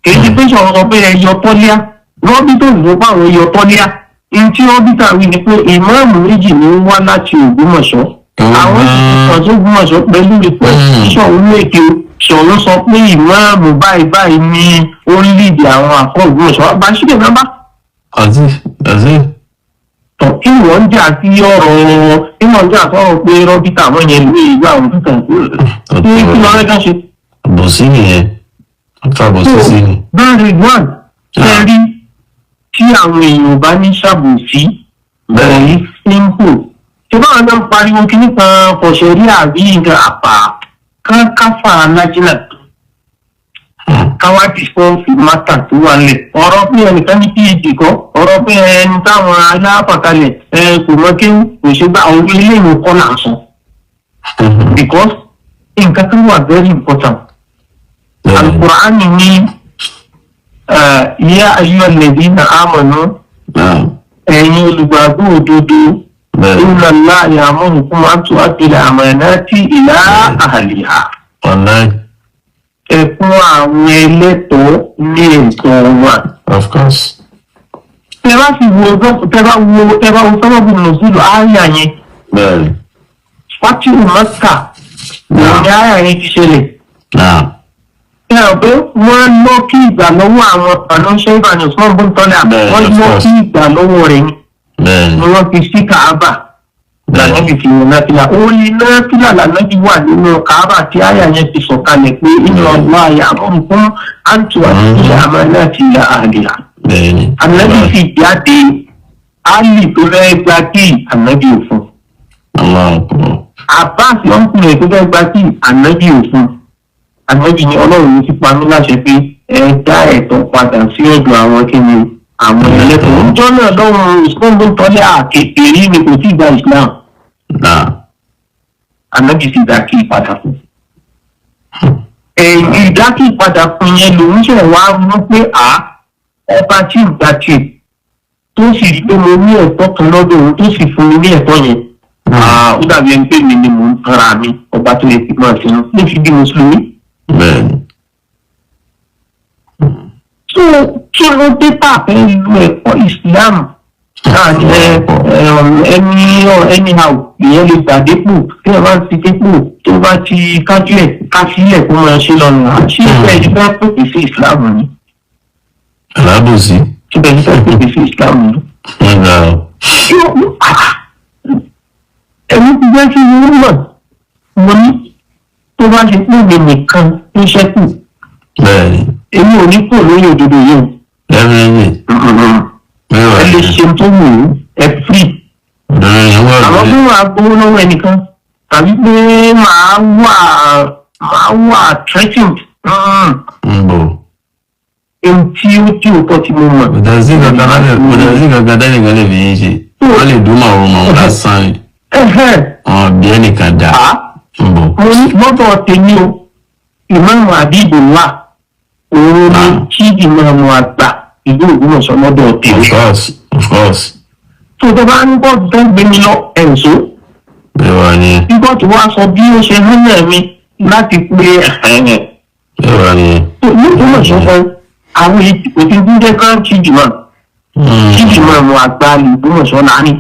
Speaker 3: Kì í ṣe pé sọ̀rọ̀ sọ pé ẹyọ tọ́líà. Rọ́bítà ò bá àwọn ẹyọ tọ́líà. Ihun tí rọ́bítà wí ni pé ìmáàmù méjì ní ń wá láti Ògbómọ̀ṣọ́. Àwọn sì ti kàn sí Ògbómọ̀ṣọ́ pẹ̀lú report Ṣọ̀ún lèkè o. Ṣọ̀ún sọ pé ìmáàmù báyìí báyìí ni ó ń lead àwọn àfọ́ Ògbómọ̀ṣọ́. Bàṣírí nọ́mbà
Speaker 2: Àti àti.
Speaker 3: Tọ̀ kí wọ́n ń jà sí ọ̀rọ̀, kí wọ́n ń jà sọ̀rọ̀ pé rọ́bítà wọ́n yẹn lóye ìlú àwọn tó kàn kí kí lọ́rẹ́ kan ṣe.
Speaker 2: Bòsí nìyẹn. Fa bòsí sí ni.
Speaker 3: Bẹ́ẹ̀ni one ṣe rí tí àwọn èèyàn bá ní ṣàbòsí bẹ̀rẹ̀ yìí simple. Ṣé báwọn náà ń pariwo kíní kan fọ̀ṣẹ̀ rí àbí nǹkan àpà kán káfà alájìnà káwá discuss matter tó wà nílẹ̀. Ọ̀rọ̀ pé ẹnìkan ní PhD kọ́, ọ̀rọ̀ pé ẹni táwọn aláfàkalẹ̀ ẹ kò mọ kéwù kò ṣe gbá àwọn ilé ìwé kọ́ là ń sọ. Because nǹkan tó wà very important. Al-Qur'an ní يا أيها الذين آمنوا, ẹ̀yin olùgbàgbọ́ òdodo, إن الله يأمركم أن تؤدوا الأمانات إلى أهلها.
Speaker 2: Online.
Speaker 3: Ẹ fún àwọn ẹlẹ́tọ̀ọ́ ní ẹ̀tọ́ wọn.
Speaker 2: Of course.
Speaker 3: Tẹ bá sì wo, tẹ bá wo sábàbù nùzúlù áyà yẹn, Fatihu Maka òun ni áyà yẹn ti ṣẹlẹ̀. Ẹ rò pé wọ́n lọ kí ìgbà lọ́wọ́ àwọn àlọ́ṣẹ́ ìbànú Usman bin Tọ́lá, wọ́n lọ kí ìgbà lọ́wọ́ rẹ̀ ni. Wọ́n fi sí Kaaba lànàbì fi yàn náfìlà. Ó ní náfìlà lànàbì wà nínú Kaaba tí àyà yẹn ti sọ̀kalẹ̀ pé inna Allaha ya'murukum an tu'addu al-amanati ila ahliha. Ànábì sì jáde, Ali tó fẹ́ gba kí ànábì ò fún.
Speaker 2: Allahu Akbar.
Speaker 3: Abbas ọkùnrin tó fẹ́ gba kí ànábì ò fún. Ànábì ní Ọlọ́run ló ti pa mí láṣẹ pé ẹ dá ẹ̀tọ́ padà sí ọ̀dọ̀ àwọn kíni, àwọn ẹlẹ́tọ̀ọ́. Ọjọ́ náà lọ́run Usman bin Tọ́lá àkèké ni, kò tí ì gba Islam. Ànábì sì dá kí padà fún. Ẹ̀yìn ìdákì padà fún yẹn lòun ṣe wá mú pé à ọba tí ì gbà tiẹ̀ tó sì rí pé mo ní ẹ̀tọ́ kan lọ́dọ̀ òun tó sì fún mi ní ẹ̀tọ́ yẹn. Ó dàbí ẹni pé mi ni mò ń tanra mi, ọba tó yẹ kí n máa ṣe ní fi di mùsùlùmí. Tó kí ló dé tá a fẹ́ lu ẹ̀kọ́ Islam ẹni anyhow? Ìyẹn lè gbà dépò tí ẹ bá ti dépò, tó bá ti kájú ẹ̀ ká sílẹ̀ kó máa ṣe lọ́nà. Ṣé ìfẹ́ ẹ̀ fẹ́ pèpè sí Islam ni?
Speaker 2: Alábòsí.
Speaker 3: Ṣé ìfẹ́ fẹ́ pèpè sí Islam ni?
Speaker 2: Wọ́n gbà ó.
Speaker 3: Ẹ̀mí ti jẹ́ kí wọ́n mọ̀, mo ní tó bá ṣe pé mi nìkan ń ṣẹ́kù, èmi ò ní kúrò lórí òdodo yìí o.
Speaker 2: Definitely.
Speaker 3: Ẹ lè ṣe tó wù ú, ẹ free.
Speaker 2: Òdodo yẹn wà
Speaker 3: Àmọ́
Speaker 2: lórí.
Speaker 3: fún wa gbowó lọ́wọ́ ẹnìkan tàbí pé màá wà threatened,
Speaker 2: Ń bọ̀.
Speaker 3: ohun tí ó tí òótọ́ tí mo mọ̀.
Speaker 2: Kò dẹ̀ sí kankan lábẹ́, kò dẹ̀ sí kankan tẹ́nìkan lè fi yín ṣe. Wọ́n lè dún màwòrán màwòrán lásán ni. Wọn bí ẹnìkan dà. Ń bọ̀.
Speaker 3: Mo ní lọ́dọ̀ tèmi o, Ìmáàmù Abibullah òun ni chief ìmáàmù àgbà ìlú Ògbómọ̀ṣọ́ lọ́dọ̀ tèmi.
Speaker 2: Of course, of course.
Speaker 3: Tó tó bá ń gbọ́ tó ń gbé mi lọ ẹ̀ǹso,
Speaker 2: Bẹ́ẹ̀ wà ní.
Speaker 3: bíbọ̀ tó wá sọ bí ó ṣe hánà mi láti pé ẹ̀hẹ̀n.
Speaker 2: Bẹ́ẹ̀ wà ní.
Speaker 3: Tó ní Ògbómọ̀ṣọ́ sọ àwọn òfin jíjẹ́ kan chief imam, chief imam àgbà ìlú Ògbómọ̀ṣọ́ láàrin.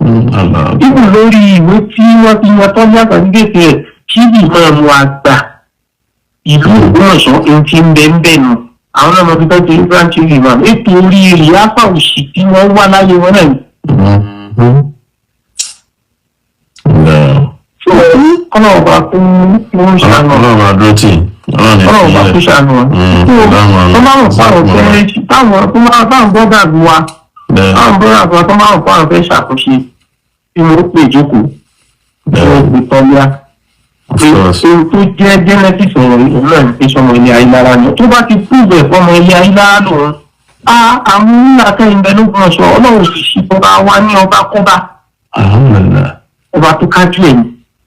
Speaker 2: Allah.
Speaker 3: Ibù lórí ìwé tí wọ́n fi yan tọ́jú àgbàdìgẹ́sì rẹ̀, chief imam àgbà ìlú Ògbómọ̀ṣọ́, èyí tí ń bẹ ń bẹ̀ nù. Àwọn ọmọ tó tọ́jú ní branch chief imam ètò orí ìyáfà òṣì tí wọ́n wá láyé wọn náà.
Speaker 2: Allah.
Speaker 3: Kọ́nà ọba kó ń ṣàánú.
Speaker 2: Ọlọ́run àdúró tì. Ọlọ́run ní
Speaker 3: Ọlọ́run ọba kó ṣàánú wọn. Tó máa ń pa àwọn fẹ́ táwọn tó máa táwọn bọ́dà wa, táwọn bọ́dà wa tó máa ń pa àwọn fẹ́ ṣàkóso tí mo pè jókòó tí mo pè tọ́lá
Speaker 2: Of
Speaker 3: pé
Speaker 2: course.
Speaker 3: ohun tó jẹ́ genesis ọ̀rọ̀ yìí òun náà ní pé sọmọ ilé ayélujára ni. Tó bá ti prove ẹ̀ fọmọ ilé ayélujára lòun a, àwọn onílàkẹ́ ìbẹ̀ ló gbọ́n sọ. Ọlọ́run sì ṣí ọba wa ní ọba kọ́ba,
Speaker 2: Alhamdulillah.
Speaker 3: ọba tó kájú ẹ̀ ní.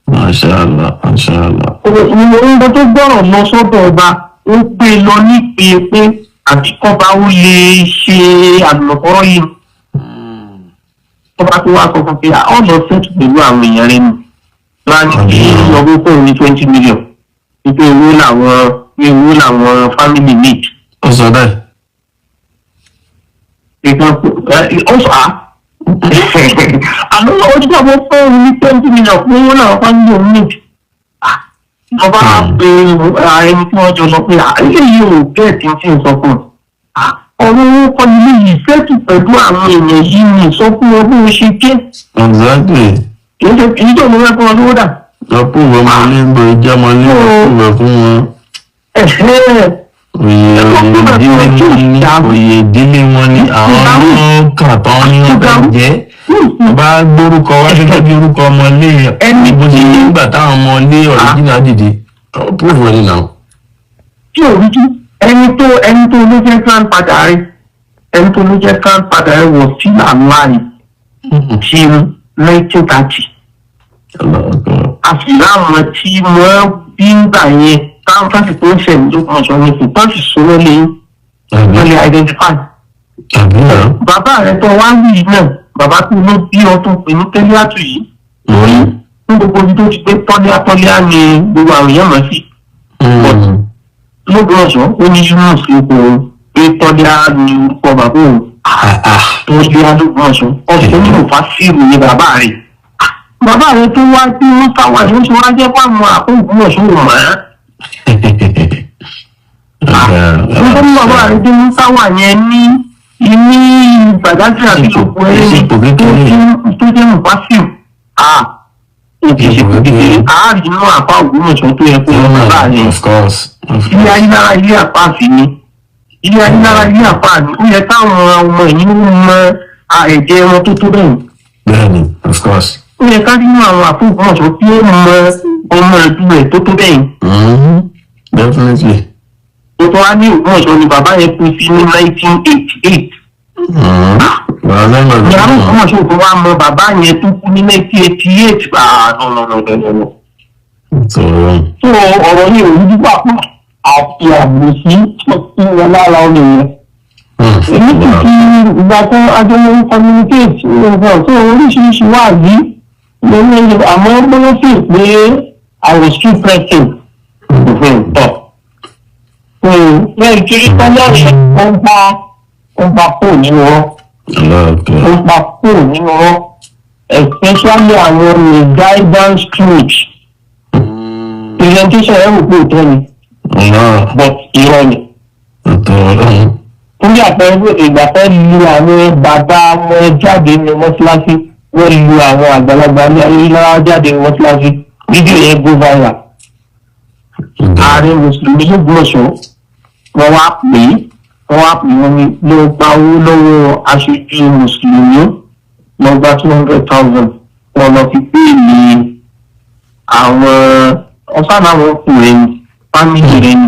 Speaker 2: Masha Allah. Masha Allah.
Speaker 3: Ohun tó gbọ́rọ̀ lọ sọ́dọ̀ ọba, ó gbé lọ nípe pé àbíkọ́ba ó lè ṣe àlùmọ̀kọ́rọ́ yìí. Ọba tó wá sọ fún pé ọ̀nà sẹ́tù pẹ̀lú àwọn èèyàn rẹ̀ nù wọ́n á ní kí ọgbọ́n fóun ní 20 million, wípé owó làwọn family need.
Speaker 2: Ó sọ bẹ́ẹ̀.
Speaker 3: Ìkan ó fà á, àmọ́ ojú àwọn fóun ní 20 million pé owó làwọn family òun need. Ọba pe ẹni tí wọ́n jọ sọ pé eléyìí ò bẹ́ẹ̀ tí ń tí ń sọ fún un. Ọ̀rọ̀ owó kọ́ ni eléyìí, sẹ́tù pẹ̀lú àwọn èèyàn yìí ni, sọ fún wọn bí wọ́n ṣe jẹ́. Kì í ṣe kì í tó mo fẹ́ fún wọn lówó dà.
Speaker 2: Lọ prove ọmọ ilé ń bọ ìjẹ́ ọmọ ilé, lọ prove fún wọn. Oyè oyè ìdílé wọn ní, oyè ìdílé wọn ní, àwọn ló kà tán ní wọn fẹ́ jẹ́. Bá gbórúkọ wá gẹ́gẹ́ bí orúkọ ọmọ ilé
Speaker 3: Ẹni
Speaker 2: bó ṣe nígbà táwọn ọmọ ilé ọ̀ríjìnà dìde. Prove wọn ni náà.
Speaker 3: Tí ò rí jú ẹni tó ló jẹ́ grandfather rẹ̀, ẹni tó ló jẹ́ grandfather rẹ̀ wọ̀ sí alive till 1930. Àti láwọn tí wọ́n bí ń gbà yẹn táwọn fásitì tó ń ṣẹlẹ̀ ló kàn sọ ní kò tó sì sọ lé wọ́n lè identify.
Speaker 2: Àbí náà.
Speaker 3: Bàbá rẹ̀ tó wá wí náà, bàbá tó ló bí ọ tó pè ní tẹ́líàtù yìí,
Speaker 2: Lórí.
Speaker 3: ní gbogbo ibi tó ti gbé tọ́líà tọ́líà ni gbogbo àwọn èèyàn mọ̀ sí lóògùn ọ̀sán. Ó ní Yunus lóko pé tọ́líà ni orúkọ bàbá òun. Tó lé alógbòmọ̀ṣọ́ ọ̀sẹ̀ ní òfà síìmù ní bàbá rẹ̀. Bàbá rẹ̀ tó wá tí wọ́n sáwà ní oṣù wá jẹ́ fáwọn àkóògbòmọ̀ṣọ́ mọ̀ ẹ́. Nítorí bàbá rẹ̀ tó ń sáwà yẹn ní ní Gbàdágìrì àti ìṣòkò ẹ̀yìn tó jẹ́ mùfásíù. Òkè ṣe àárín inú àpá Ògbómọ̀ṣọ́ tó yẹ kó lọ bàbá rẹ̀.
Speaker 1: Of course.
Speaker 3: Ilé ayélujára ilé àpá sí ni. Ilé ayélujára ilé àpá ni. Ó yẹ táwọn ọmọ yìí ń mọ ẹ̀jẹ̀ wọn tó tó bẹ́ẹ̀.
Speaker 1: Bẹ́ẹ̀ni, of course.
Speaker 3: Ó yẹ ká nínú àwọn àpá Ògbómọ̀ṣọ́ tí ó mọ ọmọ ẹ̀dùn rẹ̀ tó tó bẹ́ẹ̀.
Speaker 1: Definitely.
Speaker 3: Ó tó wá ní Ògbómọ̀ṣọ́ ni bàbá yẹn kú sí ní 1988. Ìyá Ògbómọ̀ṣọ́ tó wá mọ bàbá yẹn tó kú ní 1988. Ah, no, no, no, no, no.
Speaker 1: So,
Speaker 3: ọ̀rọ̀ yìí ò ní wà àti àbòsí tí wọn lára ọmọ yẹn. Èmi sì fi ìgbà kan adéwọ́n communicate nǹkan tó oríṣiríṣi wà yìí lórí ẹ̀yẹ, àmọ́ gbọ́dọ̀ sì pé I was too pressing. Tọ̀. Bẹ́ẹ̀ kiri tọ́lá rẹ̀ ó ń bá kó nínú wọn. Ó ń bá kó nínú wọn, especially àwọn guidance truth presentation. Ẹ̀ rò pé òótọ́ ni, but irọ́ ni. Fún bí àpẹẹrẹ, ìgbà fẹ́ lu àwọn bàbá wọn jáde ní mọ́ṣáláṣí, wọ́n lu àwọn àgbàlagbà ní ayélujára jáde ní mọ́ṣáláṣí, fídíò yẹn go viral. Ààrẹ mùsùlùmí l'Ógbómọ̀ṣọ́, wọ́n wá pè é, wọ́n wá pè wọ́n ní ló gba owó lọ́wọ́ aṣojú mùsùlùmí, lọ gba 200,000, wọ́n lọ fi bail àwọn ọ̀sán àwọn ọkùnrin ní family rẹ̀ ni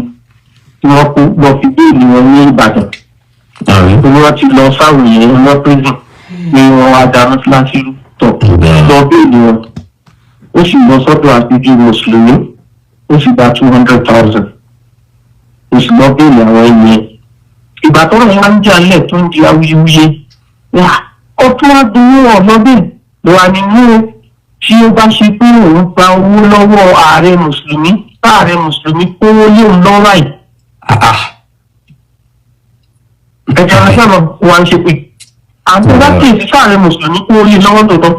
Speaker 3: tí wọ́n kó lọ fi bail wọn ní Ìbàdàn. Torí wọ́n ti lọ sáwọn èèyàn lọ prison ní wọ́n wá da mọ́sálásí tọ̀ lọ bail wọn. Ó sì lọ sọ́dọ̀ aṣojú mùsùlùmí, ó sì gba 200,000, ó sì lọ bail àwọn ènìyàn. Ìgbà tó rọ̀ wá ń jà lẹ̀ tó ń di awuyewuye, wà ó tún wá gbowó ọ̀lọ́bẹ̀ ló wà nínú tí ó bá ṣe pé òun gba owó lọ́wọ́ ààrẹ mùsùlùmí, bá ààrẹ mùsùlùmí kówó léun lọ́wọ́ báyìí. Ẹ̀ka sábà wà ń ṣe pé àwọn bá kíyèsí sáàrẹ mùsùlùmí kówó lé lọ́wọ́ tòótọ́.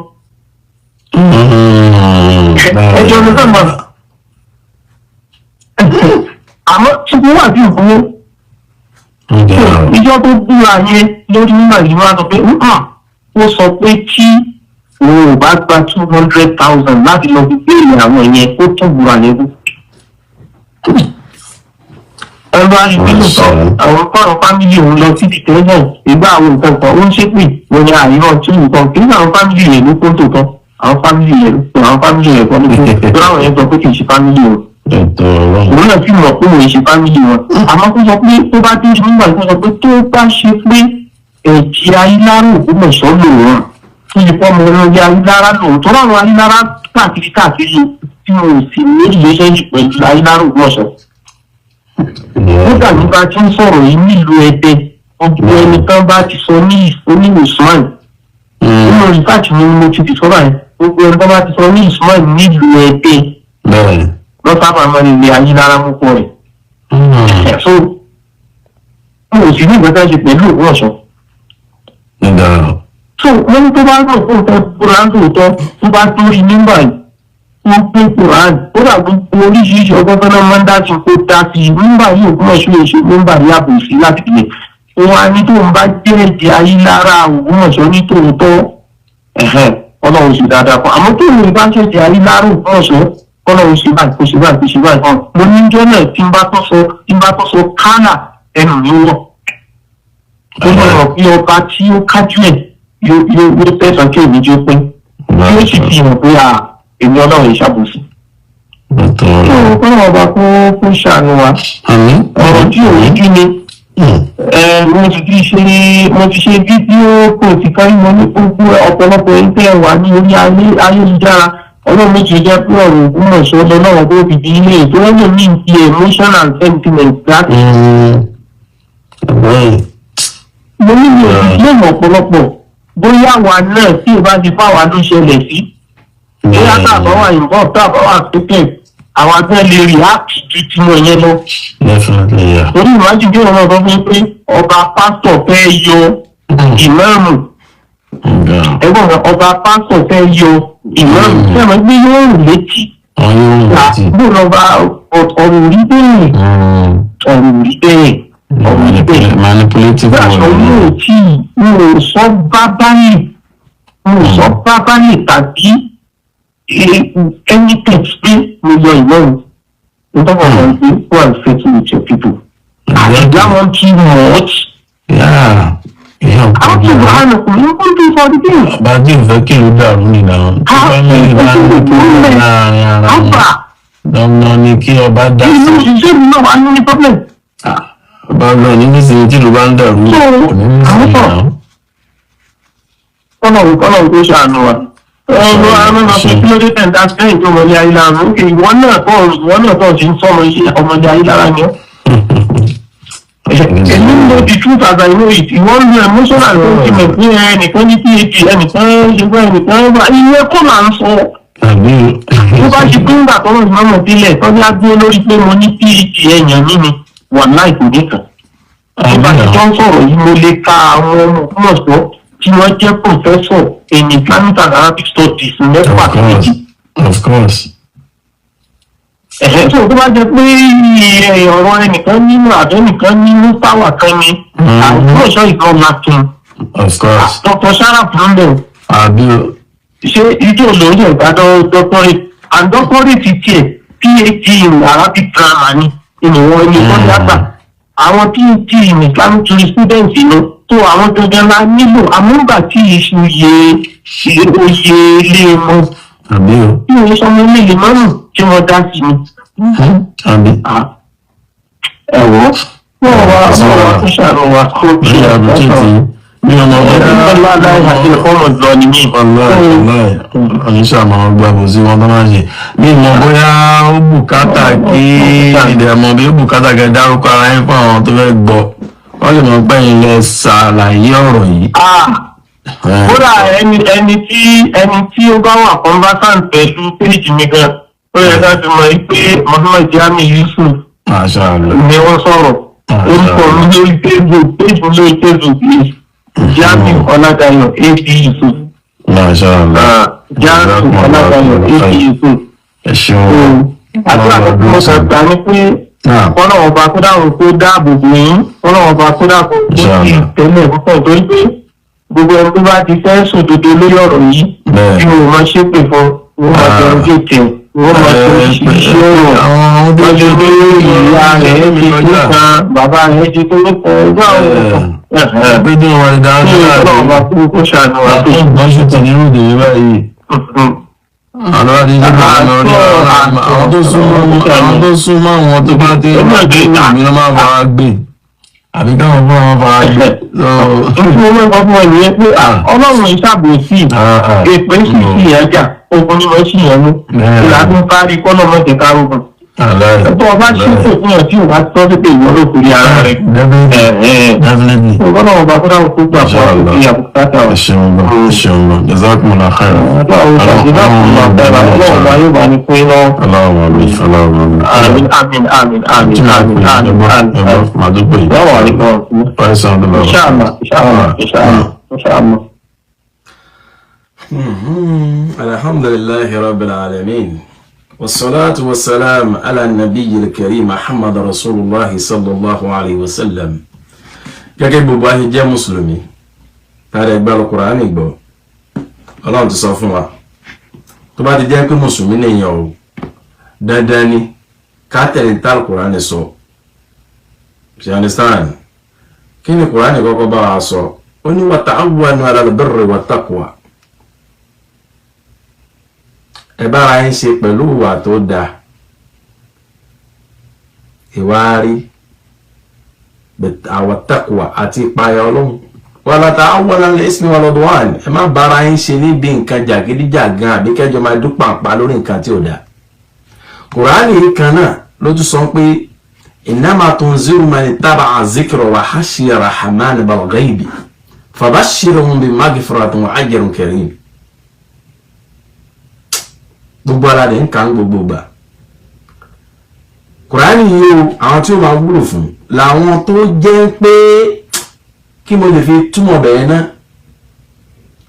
Speaker 3: Ẹjọ́ ló sábà àmọ́ ṣùgbọ́n wà sí ìfowó ìjọ tó búra yẹn lórí nígbà yìí, wọ́n á sọ pé ó sọ pé tí òun ò bá gba 200,000 láti lọ fi bail àwọn yẹn, kó tún búra yẹn kú. Ẹgbẹ́ aṣojú sọ àwọn kọ́rọ̀ family òun lọ sí detention ìgbà àwọn nǹkan kan, ó ń ṣépè wọn ní àìrọ̀ tí nǹkan kì í ṣe àwọn family rẹ̀ ló kó tòótọ́, àwọn family rẹ̀ ló kó, àwọn family rẹ̀ kọ́ ló kó tó láwọn yẹn sọ pé kì í ṣe family wọn. Òun náà sì mọ̀ pé òun ṣe family wọn, àmọ́ kó sọ pé tó bá dé nígbà tó sọ pé tó bá ṣe pé ẹ̀jẹ̀ ayélujára Ògbómọ̀ṣọ́ lòun tó yẹ kọ́ ọmọ ọlọ́yẹ ayélujára lòun tó láwọn ayélujára káàkiri káàkiri tí wọn ò sì ní relationship pẹ̀lú ayélujára Ògbómọ̀ṣọ́. Nígbà tí bá ti ń sọ̀rọ̀ yìí nílùú Ẹdẹ, gbogbo ẹnìkan bá ti sọ ní oní Usman nínú research mi ni mo ti fi sọ́ra yẹn, gbogbo ẹnìkan bá ti sọ ní Usman nílùú Ẹdẹ lọ́sàbà máa ń lè ayélujára mú pọ̀ rẹ̀. So mo ò sì ní ìgbésẹ̀ ṣe pẹ̀lú Ògbómọ̀ṣọ́. So wọ́n ní tó bá rò fún nǹkan búra ń tòótọ́, tó bá torí nígbà yìí wọ́n pín Quran, ó dà gbogbo oríṣiríṣi ọgbọ́n tó náà máa ń dá sí kó dá sí nígbà yìí. Ògbómọ̀ṣọ́ lè ṣe nígbà yìí àbòsí láti lè wọn á ní tó ń bá jẹ́ ẹ̀jẹ̀ ayélujára Ògbómọ̀ṣọ́ ní tòótọ́, Ọlọ́run sì dáadáa fún, àmọ́ tó ń bá ṣẹ̀jẹ̀ ayélujára Ògbómọ̀ṣọ́, Ọlọ́run ṣe báyìí, kó ṣe báyìí, kó ṣe báyìí. Mo ní jọ́ náà tí n bá tó sọ kánà ẹnu mi wọ̀ tó lọ́rọ̀ pé ọba tí ó kájú ẹ̀ yóò tẹ̀sán kí èmi jó pín, yóò sì fi hàn pé èmi Ọlọ́run ìṣàbòsí. Kọ́nà ọba kó ṣàánú wa. Ọ̀rọ̀ tí ò rújú ni. Mo ti ṣe fídíò kò ti kárí mo ní gbogbo ọ̀pọ̀lọpọ̀ ẹni tẹ́ wà ní orí ayélujára. Ọlọ́run méjì jẹ́ pé ọ̀rọ̀ Ògbómọ̀ṣọ́ lọ́wọ́ tó fi di ilé tó wọ́n lè ní ti emotion and sentiment láti. Mo ní mi ò sì lè mọ̀ ọ̀pọ̀lọpọ̀ bóyá àwa náà tí ò bá ti fáwa ló ṣẹlẹ̀ sí, bóyá tá a bá wà involved, tá a bá wà prepared, àwọn agbẹ́ lè react ju tiwọn yẹn lọ.
Speaker 1: Definitely, yeah.
Speaker 3: Torí ìwádìí bí ọ̀rọ̀ ọ̀dọ́ fún pé ọba pásítọ̀ fẹ́ yọ Ìmáàmù, ẹ̀gbọ́n kan, ọba pásítọ̀ fẹ́ yọ ìmáàmù, sẹ́wọ̀n gbé yóò rùn létí?
Speaker 1: Wọn yóò rùn létí.
Speaker 3: Bó lọ́ba ọ̀rọ̀ rí bẹ́ẹ̀, ọ̀rọ̀ rí bẹ́ẹ̀, ọ̀rọ̀ rí bẹ́ẹ̀.
Speaker 1: Manipulative.
Speaker 3: Bí aṣọ mi ò tí mi ò sọ bá báyìí, mi ò sọ bá báyìí tàbí anything pé mo yọ ìmáàmù nítorí wọn pé go and settle with your people. And that one too much.
Speaker 1: Yeah. Yeah.
Speaker 3: How to run you won't do for the thing.
Speaker 1: Bá tí ò fẹ́ kí ìlú dàrú nìyà tó bá mẹ́rin bá ń kúrò láàrin ara wọn,
Speaker 3: Alpha,
Speaker 1: dandan ni kí ọba dá
Speaker 3: ìlú
Speaker 1: sí.
Speaker 3: ìṣe mi náà wà ní problem.
Speaker 1: Ọba náà ní nísìnyí tí ìlú bá ń dàrú,
Speaker 3: So,
Speaker 1: kò ní nísìnyí
Speaker 3: àwọn
Speaker 1: náà.
Speaker 3: Kọ́nà kó ṣàánú wa. Ọ̀rọ̀ àwọn ọmọ pé kí ló dé tẹ̀ ń dá sẹ́yìn tó ọmọdé ayélujára? Ó kì ìwọ náà tọ̀ sí ń sọmọ iṣẹ́ ọmọdé ayélujára ni ọ́. Èmi ń lo the truth as I know it. Ìwọ ń lo emotional sentiment ní ẹnìkan ní PhD, ẹnìkan ṣe fún ẹnìkan bá ìyẹn kọ́ là ń sọ.
Speaker 1: Àbí?
Speaker 3: Tó bá ṣe pé ńgbà tọ́rọ̀ ìmọ̀ràn sílẹ̀ tó ní agbó lórí pé mo ní PhD ẹ̀yàn mímu wà láì kò ní kàn. Tó bá ti jọ ń sọ̀rọ̀ yìí, mo lè ka àwọn ọmọ Ògbómọ̀ṣọ́ tí wọ́n jẹ́ professor in Islamic and Arabic studies mẹ́fà
Speaker 1: Of course.
Speaker 3: méjì.
Speaker 1: Of course.
Speaker 3: Ẹ̀hẹ́ tó bá jẹ́ pé ọ̀rọ̀ ẹnìkan nínú àbẹ́nìkan nínú táwà kan ni Ògbómọ̀ṣọ́ ìkan lakin.
Speaker 1: Of course.
Speaker 3: Dr. Sharaf ló ń bẹ̀.
Speaker 1: Àbí?
Speaker 3: Ṣé ijó lórí ẹ̀gbá doctorate and doctorate tiẹ̀, PhD in Arabic grammar ni ìwọ̀n ẹni tó dàgbà, àwọn PhD in Islamic jurisprudence ni tó àwọn gangan la nílò amúgbà tí iṣu yẹ oyè ilé mọ.
Speaker 1: Àbí o.
Speaker 3: Tí òun sọmọ ilé lè mọ́nù tí wọ́n dá sí ni.
Speaker 1: Àbí.
Speaker 3: Ẹ wọ́ wọ́n wá wọ́n wá kó ṣàánú wa kó
Speaker 1: Bí àbí títí bí ọmọ
Speaker 3: ọlá àti ọmọ lọ ni mí.
Speaker 1: Ọláì oníṣẹ́ àmọ́ gba bò sí wọn tó máa ń ṣe bí mo bóyá ó bùkátà kí ìdẹ̀mọ̀ bí ó bùkátà kẹ dárúkọ ara yín fún àwọn tó fẹ́ gbọ́, wọ́n lè mọ̀ pé ilẹ̀ ṣàlàyé ọ̀rọ̀ yìí.
Speaker 3: Kódà ẹni tí ó bá wà conversant pẹ̀lú péjì mi gan, ó yẹ ká ti mọ̀ pé Muhammad Jami Yusuf
Speaker 1: Masha Allah.
Speaker 3: ni wọ́n sọ̀rọ̀. Orúkọ mi lórí Facebook, péjì mi lórí Facebook is Jami Ọládayọ̀ A.P. Yusuf.
Speaker 1: Masha Allah.
Speaker 3: Jami Ọládayọ̀ A.P. Yusuf.
Speaker 1: Ẹ ṣeun.
Speaker 3: Àdúrà tó mo sọ gbà ní pé kọ́nà ọba kó dáhùn kó dáàbò bò yín, kọ́nà ọba kó dáàbò kó sì tẹ́lẹ̀ púpọ̀, torí pé gbogbo ẹni tó bá ti fẹ́ sòdodo lórí ọ̀rọ̀ yìí
Speaker 1: Bẹ́ẹ̀.
Speaker 3: tí o máa ṣépè fún wọn, máa jẹun kéèké, wọ́n máa ṣe oríṣiríṣi ọ̀rọ̀.
Speaker 1: Àwọn tó
Speaker 3: wọ́n
Speaker 1: ṣe
Speaker 3: lè ní ìyá rẹ̀ ti tó kan, bàbá rẹ̀ ti tó kan, ẹgbẹ́ àwọn ọ̀rọ̀
Speaker 1: pé ní wọn ìdá
Speaker 3: kí ọlọ́run bá kú kó ṣàánú wa tó.
Speaker 1: ọgbọ́n ṣùtì nínú ìdèrè báyìí. Àwọn tó ti ṣe àwọn tó súnmọ́, àwọn tó súnmọ́, àwọn tó bá ti ń mi ló máa fara gbé àbí káwọn fún wọn fara gbé.
Speaker 3: Nítorí wọ́n máa ń fún ọ nìyẹn pé ọlọ́run ìṣàbòsí èpè sì sí ìyẹn jà, ogun ni wọ́n sì yẹn mú ìlànà kárí kọ́nà mọ́tò kárògùn. Tó o bá ṣètò fún ọ tí o bá tọ́ sí pé ìwọ ló kórè ara rẹ.
Speaker 1: Definitely, definitely.
Speaker 3: Ọlọ́run ọba kó dáhùn kó gbà fún ọ kó fi àbùkátà ọ.
Speaker 1: Ẹ ṣeun gan, ẹ ṣeun gan, jazakumullahu khairan.
Speaker 3: Ọlọ́run ọba yóò bá ní pín lọ.
Speaker 1: Allahumma amin, Allahumma amin.
Speaker 3: Àmín, àmín, àmín, àmín, àmín, àmín, àmín.
Speaker 1: Màá dúpẹ́ yìí.
Speaker 3: Lọ́wọ́ àríkọ́. Inshallah, inshallah, inshallah, inshallah.
Speaker 1: Alhamdulillahi rabbil alamin. والصلاة والسلام على النبي الكريم محمد رسول الله صلى الله عليه وسلم. Gẹ́gẹ́ gbogbo ayé jẹ́ mùsùlùmí tààrẹ ẹgbẹ́ Al-Qur'ani gbọ́, Ọlọ́run ti sọ fún wa, tó bá ti jẹ́ pé mùsùlùmí nìyẹn o, dandan ni ká tẹ̀lé tá Al-Qur'ani sọ. You understand? Kí ni Qur'ani kọ́kọ́ bá wa sọ? Ó ní wa ta'awwanu 'ala al-birri wat-taqwa. Ẹ bára yín ṣe pẹ̀lú ìwà tó dáa, ìwà rí àwọn taqwa àti ìpayà Ọlọ́run. Wala ta'awwanu 'ala al-ismi wal-'udwan. Ẹ má bára yín ṣe níbi nǹkan jàgídíjàgan àbí kẹjọ máa dúpàpá lórí nǹkan tí ò dáa. Kùránì kan náà ló tún sọ pé innama tunziru man ittaba'a dhikra wa khashiya rahman bil-ghaybi fabashshirhum bi maghfiratin wa ajrin karim. Gbogbo ara rẹ̀ ń kà ń gbogbo gbà. Kùránì yìí o, àwọn tí ó máa wúlò fún làwọn tó jẹ́ pé Kí mo lè fi túmọ̀ bẹ̀rẹ̀ náà?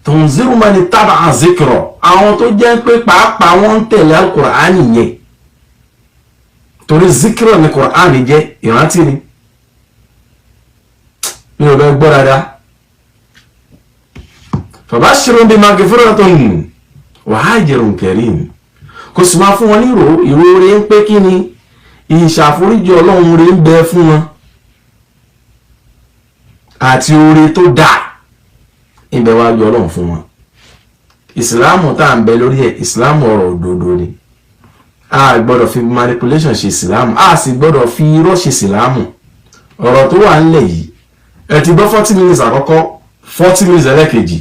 Speaker 1: Tunziru mani taba'a zikra, àwọn tó jẹ́ pé pàápàá wọ́n ń tẹ̀lé alukur'ani yẹn, torí zikra ni kur'ani jẹ́, ìrántí ni. Mi ò bẹ gbọ́ dáadáa. Fabashirun bi magfiratun wa ajrun karim. Kò sì máa fún wọn ní ìró rẹ̀ ń pé kí ni ìṣàforíjì Ọlọ́run rẹ̀ ń bẹ fún wọn àti oore tó dáa ibẹ̀ wá ju Ọlọ́run fún wọn. Ìsìláàmù tá à ń bẹ lórí ẹ̀, ìsìláàmù ọ̀rọ̀ òdodo ni. A gbọ́dọ̀ fi manipulation ṣe ìsìláàmù, a sì gbọ́dọ̀ fi irọ́ ṣe ìsìláàmù. Ọ̀rọ̀ tó wà ńlẹ̀ yìí, ẹ ti gbọ́ 40 minutes àkọ́kọ́, 40 minutes ẹlẹ́kejì,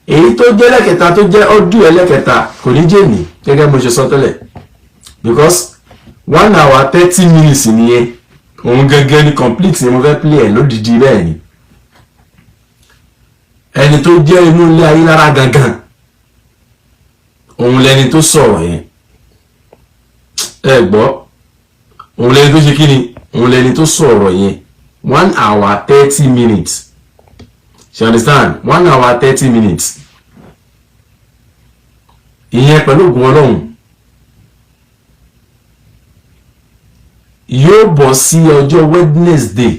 Speaker 1: èyí tó jẹ́ ẹlẹ́kẹta, tó jẹ́ ọdún ẹlẹ́kẹta, kò ní jẹ́ ní gẹ́gẹ́ mo ṣe sọ tẹ́lẹ̀, because 1 hour 30 minutes nìyẹn. Òun gẹ́gẹ́ ni complete ni mo fẹ́ play ẹ̀ lódìdí. Bẹ́ẹ̀ ni ẹni tó jẹ́ inú ilé ayé lára gangan, òun lẹni tó sọ̀rọ̀ yẹn. Ẹ gbọ́, òun lẹni tó ṣe kí ni, òun lẹni tó sọ̀rọ̀ yẹn, 1 hour 30 minutes. You understand? 1 hour 30 minutes ìyẹn, pẹ̀lú ògùn Ọlọ́run, yóò bọ̀ sí ọjọ́ Wednesday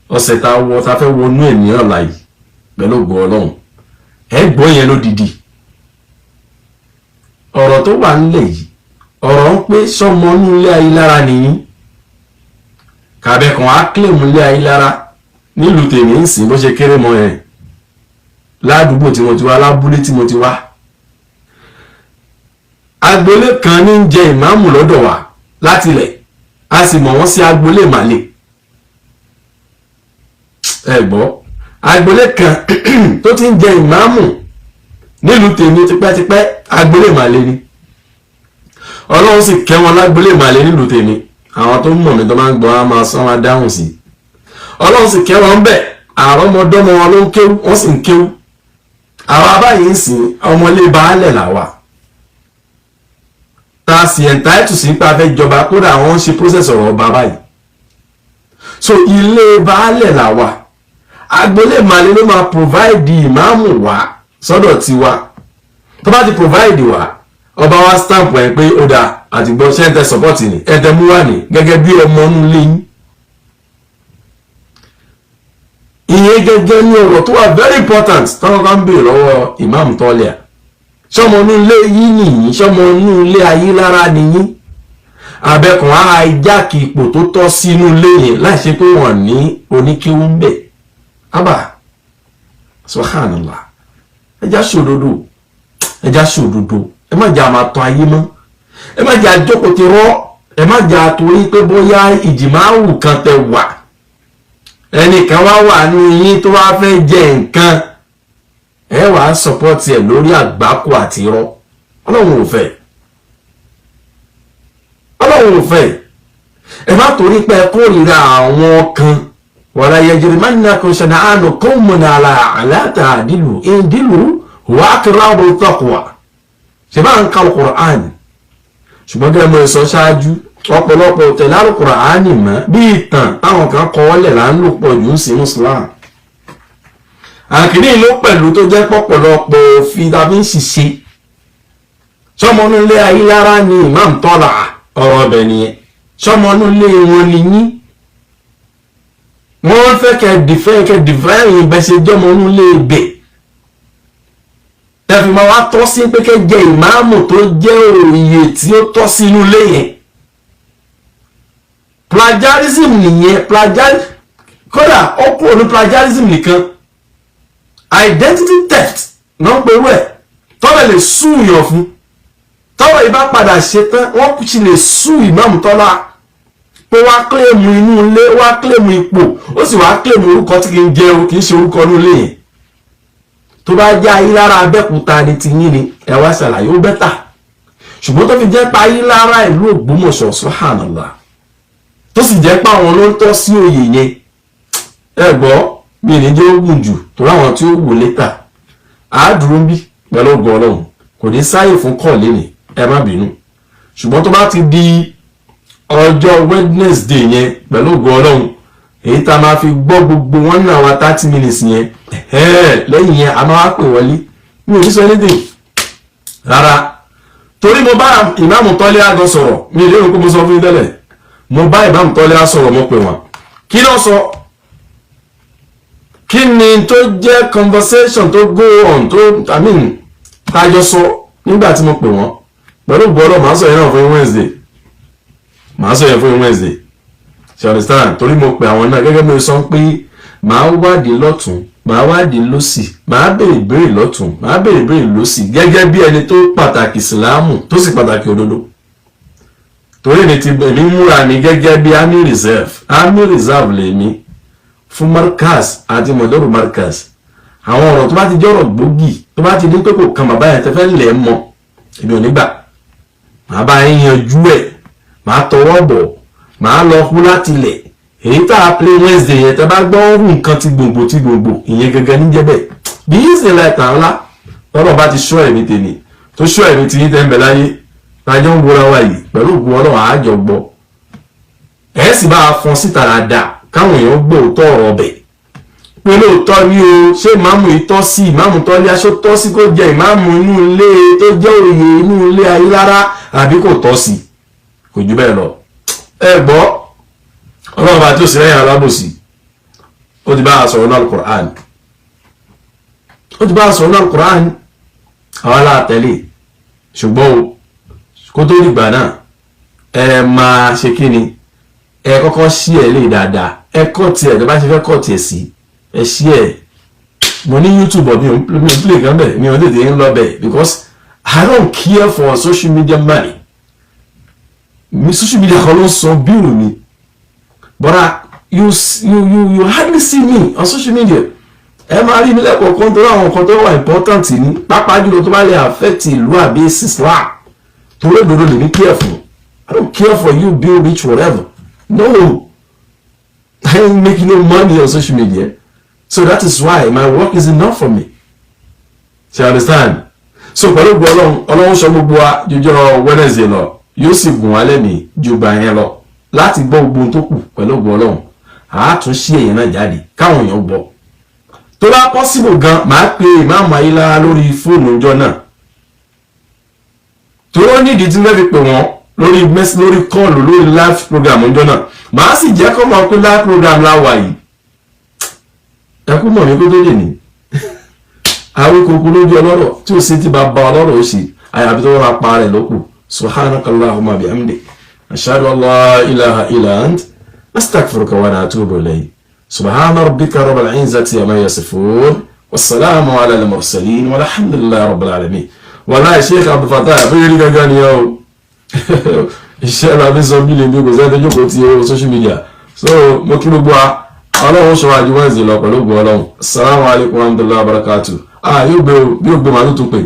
Speaker 1: ọ̀sẹ̀ tá a wọ, tá a fẹ́ wọnú ẹ̀ ní ọ̀la yìí. Pẹ̀lú ògùn Ọlọ́run, ẹ gbọ́ yẹn lódìdí. Ọ̀rọ̀ tó wà nílẹ̀ yìí, ọ̀rọ̀ ń pé sọmọ inú ilé ayé lára nìyí, kàbẹ́kan á claim ilé ayé lára nílùú tèmi ń sìn, bó ṣe kéré mọ́ ẹ̀ ládùúgbò tí mo ti wá, lábúlé tí mo ti wá, agboolé kan ní ń jẹ ìmáàmù lọ́dọ̀ wa láti ilẹ̀, a sì mọ̀ wọ́n sí agboolé màlè. Ẹ gbọ́, agboolé kan tó ti ń jẹ ìmáàmù nílùú tèmi tipẹ́tipẹ́, agboolé màlè ni. Ọlọ́run sì kẹ́ wọn lágboolé màlè nílùú tèmi. Àwọn tó ń mọ̀ mí, tó máa ń gbọ́, á máa sán wá dáhùn sí. Ọlọ́run sì kẹ́ wọn bẹ̀, àrọ́mọdọ́mọ wọn ló ń kéwú, wọ́n sì ń kéwú. Àwa báyìí ń sìn, ọmọlé baálẹ̀ làwà, tá a sì entitled sí pé a fẹ́ jọba. Kódà wọ́n ń ṣe process ọ̀rọ̀ ọba báyìí. So ilé baálẹ̀ làwà, agboolé màlẹ́ ló máa provide ìmáàmù wá sọ́dọ̀ tiwa. Tó bá ti provide wá, ọba wa stamp ẹ̀ pé ó dáa, àti gbọ́ ṣé ẹ̀ tẹ support ni, ẹ̀ tẹ mú wà ní gẹ́gẹ́ bí ọmọ inú ilé yín. Ìyẹn gẹ́gẹ́ ní ọ̀rọ̀ tó wà very important tọ́wọ́ kan béèrè lọ́wọ́ Imam Tọ́lẹ̀à: ṣọmọ inú ilé yín nìyí? Ṣọmọ inú ilé ayé lára nìyí? Abẹ́kùn á hijack ipò tó tọ́ sínú ilé yẹn láì ṣe pé wọ́n ní oníkéwú ń bẹ̀. Abba, subhanallah! Ẹja ṣòdodo, ẹja ṣòdodo. Ẹ má jà máa tàn ayé mọ́, ẹ má jà jókòó ti rọ́, ẹ má jà torí pé bóyá ìjìmáwù kan tẹ wà, ẹnìkan wá wà ní yín tó wá fẹ́ jẹ nǹkan, ẹ wàá support ẹ lórí àgbákò àti irọ́. Ọlọ́run ò fẹ́, Ọlọ́run ò fẹ́. Ẹ má torí pé ẹ kórìíra àwọn kan. Wala yajrimannakum shana'anu qawmin ala alla ta'dilu, i'dilu huwa aqrabu lit-taqwa. Ṣe bá ń ka Al-Qur'an? Ṣùgbọ́n gẹ́gẹ́ mo sọ ṣáájú, ọ̀pọ̀lọpọ̀ tẹ̀lé Al-Qur'an mọ́. Bí ìtàn táwọn kan kọ́ ọ́lẹ̀ là ń lò pọ̀ jù ń sin Islam. Àkìrí ló pẹ̀lú tó jẹ́ pọ̀pọ̀lọpọ̀ òfin tàbí ń ṣiṣẹ́. Sọmọnú ilé ayélujára ni Imam Tọ́lá, ọ̀rọ̀ ọbẹ̀ nìyẹn. Sọmọnú ilé wọn ni yín, wọ́n fẹ́ kẹ́ dìfẹ́ yìí bẹ́ ṣe jọmọnú ilé ibẹ̀, tẹ̀fì máa wá tọ́ sí pé kẹ́ jẹ ìmáàmù tó jẹ́ òye tí ó tọ́ sínú ilé yẹn. Plagiarism nìyẹn. Plagiarism, kódà ó kúrò ní plagiarism nìkan, identity theft náà ń perú ẹ̀. Tọ́lẹ̀ lè sue yàn fún tọ́wọ́ ìbá padà ṣe tán, wọ́n sì lè sue ìmáàmù Tọ́lá pé wá claim inú ilé, wá claim ipò, ó sì wá claim orúkọ tí kì í jẹ́ o, kì í ṣe orúkọ inú ilé yẹn. Tó bá jẹ́ ayélára Abẹ́òkúta ni ti yín ni, ẹ wá ṣàlàyé, ó better. Ṣùgbọ́n tó fi jẹ́ pa ayélára ìlú Ògbómọ̀ṣọ́, subhanallah, tó sì jẹ́ pé àwọn ló ń tọ́ sí oyè yẹn. Ẹ gbọ́ bí ní jẹ́ ó gùn jù, torí àwọn tí ó wò létà àádúró ń bí. Pẹ̀lú ògo Ọlọ́run, kò ní sáyè fún kọ́ọ̀lì ní, ẹ má bínú. Ṣùgbọ́n tó bá ti di ọjọ́ Wednesday yẹn, pẹ̀lú ògo Ọlọ́run, Èyí tá a máa fi gbọ́ gbogbo 1 hour 30 minutes yẹn, lẹ́yìn yẹn a máa wá pè wọlé. Mi ò ní sọ anything rárá, torí mo bá ìmáàmù Tọ́lé àgọ́ sọ̀rọ̀. Mi ò lérò pé mo sọ fún yín tẹ́lẹ̀. Mo bá ìmáàmù Tọ́lé sọ̀rọ̀, mo pè wọ́n. Kí ló sọ? Kí ni tó jẹ́ conversation tó go on, tó, I mean, tájọ sọ nígbà tí mo pè wọ́n? Pẹ̀lú gbọ́dọ̀, màá sọ yẹn náà fún yín Wednesday, màá sọ yẹn fún yín Wednesday. Ṣe understand? Torí mo pè àwọn náà gẹ́gẹ́ bí mo sọ pé màá wádìí lọ́tún, màá wádìí lọ́sì, màá béèrè béèrè lọ́tún, màá béèrè béèrè lọ́sì, gẹ́gẹ́ bí ẹni tó pàtàkì ìsìláàmù, tó sì pàtàkì òdodo. Torí mi ti èmi múra mi gẹ́gẹ́ bí army reserve. Army reserve lèmi fún Markaz àti mọ̀dọ́rù Markaz. Àwọn ọ̀rọ̀ tó bá ti jẹ́ ọ̀rọ̀ gbòógì, tó bá ti ní pé kò kan bàbá yẹn, tẹ́ fẹ́ lẹ̀ mọ́, èmi ò ní gbà. Màá bá yín yanjú ẹ̀, màá tọwọ́ bọ̀, màá lọ kú láti ilẹ̀. Èyí tá a play Wednesday yẹn, tẹ́ bá gbọ́ nǹkan ti gbòǹgbò ti gbòǹgbò, ìyẹn gangan níjẹ́ bẹ́ẹ̀. Bí yìí sì láì tàn án lọ́rọ̀ bá ti ṣọ́ ẹ̀mí tèmi, tó ṣọ́ ẹ̀mí tí yín tẹ́ ń bẹ láyé tájọ́ ń wúra wa yìí, pẹ̀lú ògùn Ọlọ́run, àájọ gbọ́. Ẹ̀ sì bá a fọn síta dáadáa káwọn èèyàn gbọ́ òótọ́ ọ̀rọ̀ ọbẹ̀, pé lóòótọ́ ní o, ṣé ìmáàmù yìí tọ́ sí, ìmáàmù tọ́lé aṣọ tọ́ sí kó jẹ ìmáàmù inú ilé tó jẹ́ òye inú ilé ayé rárá, àbí kò tọ́ sí? Kò jù bẹ́ẹ̀ lọ. Ẹ gbọ́, Ọlọ́run bá tí ó sì lẹ́yìn alábòsí, ó ti bá a sọ̀rọ̀ náà Al-Qur'an, ó ti bá a sọ̀rọ̀ náà Al-Qur'an, àwọn aláàtẹ̀lé. Ṣùgbọ́n o, kó tó dìgbà náà, ẹ máa ṣe kí ni? Ẹ kọ́kọ́ ṣí ẹ lè dáadáa, ẹ kọ́ tiẹ̀ tó bá ṣe fẹ́ kọ́ tiẹ̀ sí, ẹ ṣí ẹ. Mo ní YouTube, mi ò play kan bẹ̀, mi ò tètè ń lọ bẹ̀, because I don't care for social media money. Mi social media kan ló ń san bill mi, but I, you you you you hardly see me on social media. Ẹ máa rí mi lẹ́kọ̀ọ̀kan torí àwọn nǹkan tó wà important ní, pàápàá jùlọ tó bá lè affect ìlú àbí Islam, torí òdodo lèmi care for. I don't care for you being rich, whatever. No, I ain't making no money on social media, so that is why my work is enough for me. So you understand? So pẹ̀lú gbọ́ Ọlọ́run, Ọlọ́run sọ gbogbo wa jọjọ́ Wednesday lọ, yóò sì gùn wá lẹ́mìí ju gbà yẹn lọ láti gbọ́ gbogbo ohun tó kù. Pẹ̀lú ògo Ọlọ́run, àá tún ṣí èèyàn náà jáde káwọn èèyàn gbọ́. Tó bá possible gan, màá pe ìmáàmù Ayélára lórí fóònù ọjọ́ náà, torí ó nídìí tí wọ́n fi pè wọ́n lórí lórí call, lórí live program ọjọ́ náà. Màá sì jẹ́ kó mọ̀ pé live program la wà yìí. Ẹ kú mọ̀ mí kó tó lè ní àwọn kòkó lójú ọlọ́rọ̀ tí ó sì ti bá ba ọlọ́rọ̀ ó sì àyàfi tó wọ́n pa rẹ̀ lókù. Subhanaka Allahumma bihamdik, ashhadu an la ilaha illa ant, astaghfiruka wa atubu ilayk. Subhana rabbika rabbil izzati amma yasifun, wasalaamu ala al-mursalin, walhamdulillahi rabbil alamin. Wàláì, Sheikh Abdulfatah àbúrò gangan ni o. Iṣẹ́ la fi sọ bílẹ̀ bí kò sẹ́ni tó jókòó ti owó social media. So mo kí gbogbo wa, Ọlọ́run ṣọ wájú Wednesday lọ pẹ̀lú ògùn Ọlọ́run. Assalamu alaikum warahmatullahi wabarakatuh. Ah, yóò gbé o, bí yóò gbé màá tó tún pè.